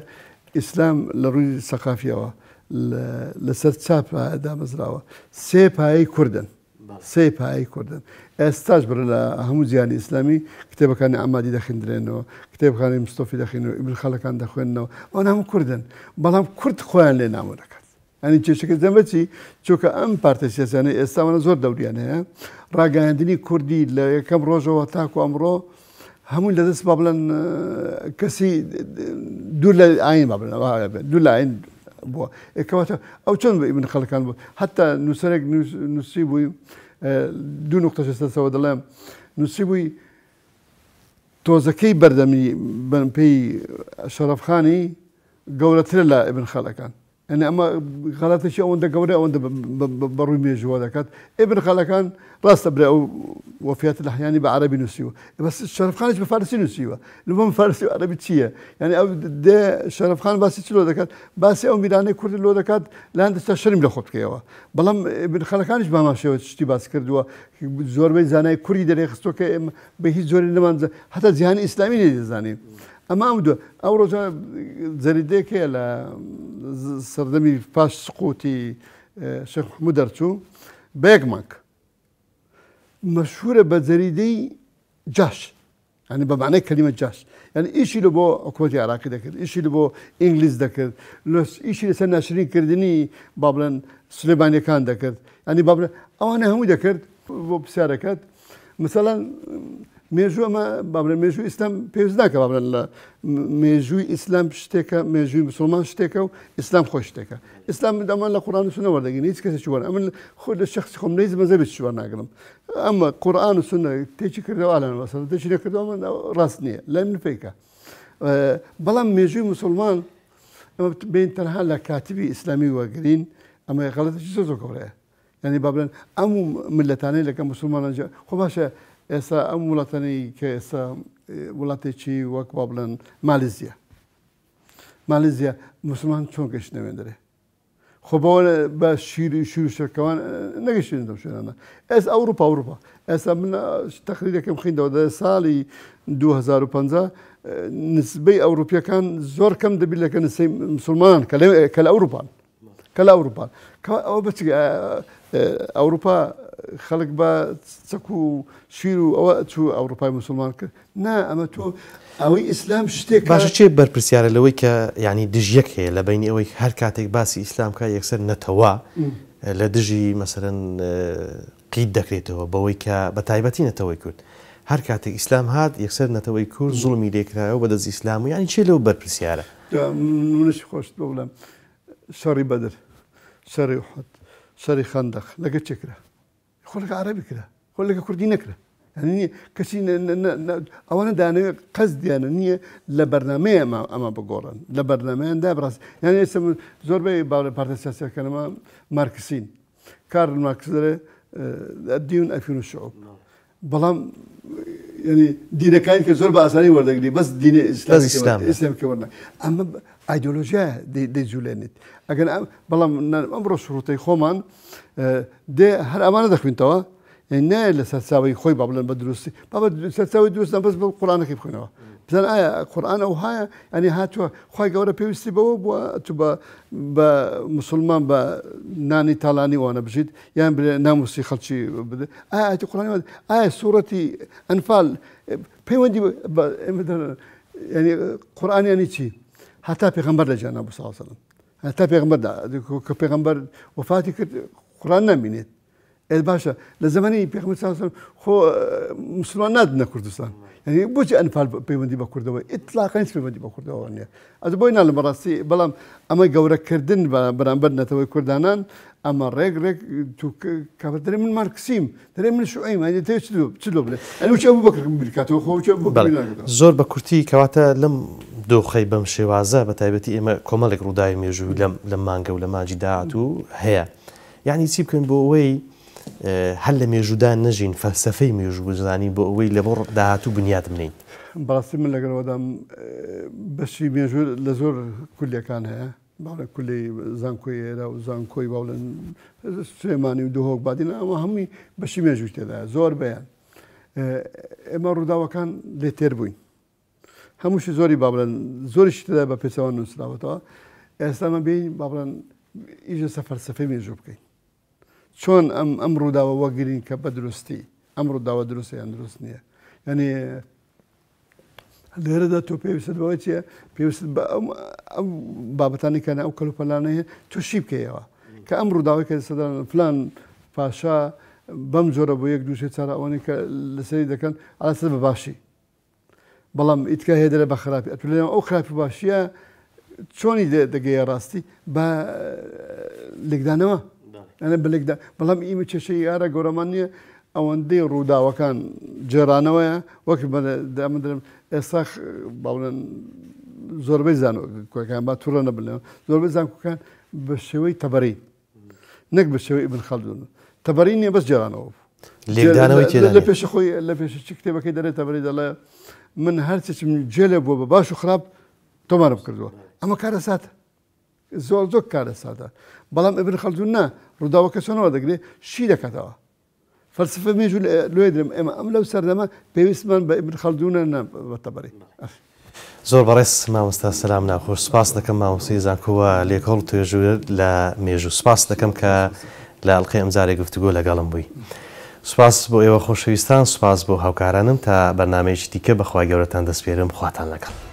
ئیسلام لە ڕووی سەقافیەوە لەسەر چا پایە دامەزراوە سێ پایەی کوردن سێ پایەی کوردن ئێستاش بڕ لە هەموو جیهانی ئیسلامی کتێبەکانی ئامادی دەخیندرێنەوە کتێبخانی مستۆفی دەخینەوە ئیبن خەڵەکان دەخوێننەوە ئەوان هەموو کوردن بەڵام کورد خۆیان لێ نامۆ دەکات ئەنی کێشەکە دەمە چی چۆکە ئەم پارتە سیاسیانە ئێستاوانە زۆر دەوریان هەیە ڕاگەیاندنی کوردی لە یەکەم ڕۆژەوە تاکو ئەمڕۆ هەمووی لەدەست با بڵێن کەسی دوور لە ئاین با بڵێن دوور لە ئاین بووە کەواتە ئەو چۆن بە ئیبن خەڵکان بوو حتا نووسەرێک نووسی بووی دوو نقطە شەستەوە دەڵێم نووسی بووی تۆزەکەی بەردەمی پێی شەرەفخانی گەورەترە لە ئیبن خەڵەکان یانی ئەمە غەڵەتێکی ئەوەندە گەورە ئەوەندە بە ڕووی مێژووە دەکات ئیبن خەلەکان ڕاستە برێ ئەو وەفیات لەحیانی بە عەرەبی نووسیوە بەس شەرەفخانیش بە فارسی نووسیوە لەبەم فارسی و عەرەبی چییە یعنی ئەو دێ شەرەفخان باسی چ لۆ دەکات باسی ئەو میرانەی کورد لۆ دەکات لەیان دەستا شەرم لە خۆ بکەیەوە بەڵام ئیبن خەلەکانیش بە هەمان شێوە شتی باس کردووە زۆربەی زانای کوردی دەرێخستووە کە ئێمە بە هیچ جۆرێ نەمان هەتا جیهانی ئیسلامی نەیدەزانی ئەمە ئەم دوو ئەو ڕۆژە جەریدەیەک هەیە لە سەردەمی پاش سقوتی شێخ محمود دەرچوو بە یەک مانگ مەشهورە بە جەریدەی جاش یعنی بە معنای کەلیمە جاش یعنی ئیشی لە بۆ حکوومەتی عراقی دەکرد ئیشی لە بۆ ئینگلیز دەکرد ئیشی لەسەر ناشرین کردنی با بڵێن سلێمانیەکان دەکرد ینی با بڵێن ئەوانە هەمووی دەکرد بۆ پرسیارەکەت مثلەن مێژوو ئەمە با بڵێن مێژوو ئیسلام پێویست ناکە با بڵێن لە مێژووی ئیسلام شتێکە مێژووی مسلمان شتێکە و ئیسلام خۆی شتێکە ئیسلام دەمان لە قورآن و سونە وەردەگرین هیچ کەسێکی وەر ئەمن خۆ لە شخصی خۆم نەیز مەزەبی وەرناگرم ئەمە قورآن و سونە تێکی کردەوە ئالان وەسەر تێکی نەکردەوە من ڕاست نییە لای من فێکە بەڵام مێژووی مسلمان ئەمە بین تەنها لە کاتبی ئیسلامی وەگرین ئەمە غەڵەتێکی زۆر زۆر گەورەیە یانی با بڵێن ئەم ملەتانەی لەگەڵ موسڵمانان جیا خۆ باشە ئێستا ئەم وڵاتانەی کە ئێستا وڵاتێکی وەک با بڵێن مالیزیا مالیزیا موسڵمان چۆن گەشتنە وێندرێ خۆ بەوە بە شیر شیر و شەکەوان نەگەشتن لەو شوێنانە ئێس ئەوروپا ئەوروپا ئێستا من تەقریرێکم خوێندەوە دە ساڵی 2050 نسبەی ئەوروپیەکان زۆر کەم دەبی لەکە نسەی مسلمان کە لە ئەوروپان کە لە ئەوروپا ئەوە بچ ئەوروپا خەڵک بە چەک و شیر و ئەوە چوو ئەوروپای مسلمان کرد نا ئەمە تۆ ئەوەی ئیسلام شتێک باشە چێ بەرپرسیارە لەوەی کە ینی دژیەک هەیە لە بینی ئەوەی هەر کاتێک باسی ئیسلام کە یەکسەر نەتەوە لە دژی مەسەرەن قیت دەکرێتەوە بەوەی کە بە تایبەتی نەتەوەی کورد هەر کاتێک ئیسلام هات یەکسەر نەتەوەی کورد زوڵمی لێکرایەوە بەدەست ئیسلام و یانی چێ لەو بەرپرسیارە؟ منش خۆشت بۆ بڵێم شەڕی بەدر شەڕی ئوحد شەڕی خەندەق لەگە چێ کرا خۆ لەگە عەرەبی کرا خۆ لەگە کوردی نەکرا یعنی کەسی ئەوانە دانەوێت قەزدیانە نییە لە بەرنمەیە ئەمە ئەمە بگۆڕن لە بەرنمەیاندا بڕاست یعنی ئێستا زۆربەی باڵێ پارتە سیاسیەکانەمە مارکسین کارل مارکس دەڵێ الدین ئەفیون الشعوب بەڵام یعنی دینەکانی کە زۆر بە ئاسانی وەردەگری بەس دینی ئیسلام ئیسلام کە وەرنە ئەمە ئایدۆلۆژیا دەیجولێنیت ئەگەر بەڵام ئەمڕۆ شروتەی خۆمان دێ هەر ئەمانە دەخوێنتەوە نایە لە سەرچاوی خۆی با بڵێن بە دروستی بابە سەرچاوی دروست بەس بە قورآانەکەی بخوێنەوە. بزان ئایا قورئان ئەوهایە یانی هاتووە خوای گەورە پێویستی بەوە بووە تو بە بە مسلمان بە نانی تاڵانی وانە بژیت یان بلێ ناموسی خەڵکی بدە ئایا ئاەتی قورئان ئایا سوورەتی ئەنفال پەیوەندی بە ینی قورئان ینی چی هەتا پێغەمبەر لە جیان نەبوو صلی الله علیه وسلم هەتا پێغەمبەر کە پێغەمبەر وەفاتی کرد قورئان نامینێت ئێ باشە لە زمانی پێغەمبەر صلی الله علیه و سلم خۆ مسلمان نادنە کوردستان یعنی بۆچی ئەنفال پەیوەندی بە کوردەوە ئیتلاقا هیچ پەیوەندی بە کوردەوە نییە ئەز بۆی ناڵێم بەڕاستی بەڵام ئەمە گەورەکردن بەرامبەر نەتەوەی کوردانان ئەمە ڕێک ڕێک تو کافر دەرێ من مارکسیم دەرێ من شوعیم ئەی دەتەوێت چ لۆ بڵێ ئەی وچ ئەبوو بەکر بیرکاتەوە خۆ وچ ئەبوو بەکر ناکاتەوە. زۆر بە کورتی کەواتە لەم دۆخەی بەم شێوازە بە تایبەتی ئێمە کۆمەڵێک ڕووداوی مێژووی لەم لەم مانگە و لە مانگی داهاتوو هەیە یانی چی بکەین بۆ ئەوەی هەر لە مێژوودا نەژین فەلسەفەی مێژوو بزانین بۆ ئەوەی لە بۆ داهاتوو بنیات بنێین؟ بەڕاستی من لەگەڵ ئەوەدام بەشی مێژوو لە زۆر کولیەکان هەیە باڵێن کولی زانکۆی ئێرە و زانکۆی باڵێن سلێمانی و دهۆک بادینان ئەمە هەمووی بەشی مێژووی تێدایە زۆر بەیان ئێمە ڕووداوەکان لێ تێر بووین هەمووشی زۆری با بڵێن زۆریشی تێدا بە پێچەوان نووسراوەتەوە ئێستا مە بین با بڵێن ئیش لەسەر فەلسەفەی مێژوو بکەین چۆن ئەم ئەم ڕووداوە وەگرین کە بە دروستی ئەم ڕووداوە دروستە یان دروست نییە یعنی لێرەدا تۆ پێویستت بەوە چیە پێویست بە ئەو بابەتانی کە ئەو کەلوپەلانە هەیە تۆ شی بکەیەوە کە ئەم ڕووداوی کە سەدان فلان پاشا بەم جۆرە بۆ یەک دووشێ چارە ئەوانەی کە لەسەری دەکەن ئاسە بە باشی بەڵام ئیتکا هەیە دەرێ بە خراپی ئەتو لەنێو ئەو خراپی و باشیە چۆنی دەگەیە ڕاستی بە لێکدانەوە ئەنە بە لێکدا بەڵام ئیمە کێشەی یارە گەورەمان نییە ئەوەندەی ڕووداوەکان جێرانەوەیە وەک دەمە درم ئێستا باڵێن زۆربەی زانکۆکان با توڕە نەبن زۆربەی زانکۆکان بە شێوەی تەبەری نەک بە شێوەی ئیبن خەلدون تەبەری نییە بەس جێرانەوە بوو لێکدانەوەی تێدا لە پێش خۆی لە پێش چ کتێبەکەی دەرێ تەبەری دەڵێ من هەرچێکم جێ لێ بووە بە باش و خراپ تۆمارم کردووە ئەمە کارەساتە زۆر زۆر کارەساتە بەڵام ئیبن خەلدون نا ڕووداوەکە چۆنەوە دەگرێ شی دەکاتەوە فەلسفە مێژوو لۆیە درێم ئێمە ئەم لەو سەردەمە پێویستمان بە ئیبن خەلدونە نە بە تەبەری. زۆر بەڕێز مامۆستا سەلام ناخۆش سوپاس دەکەم مامۆستای زانکۆ و لێکۆڵ و توێژەر لە مێژوو سوپاس دەکەم کە لە ئەڵقەی ئەمجارەی گفتوگۆ لەگەڵم بووی سوپاس بۆ ئێوە خۆشەویستان سوپاس بۆ هاوکارانم تا بەرنامەیەکی دیکە بەخوای گەورەتان دەسپێرم خواتان لەگەڵ.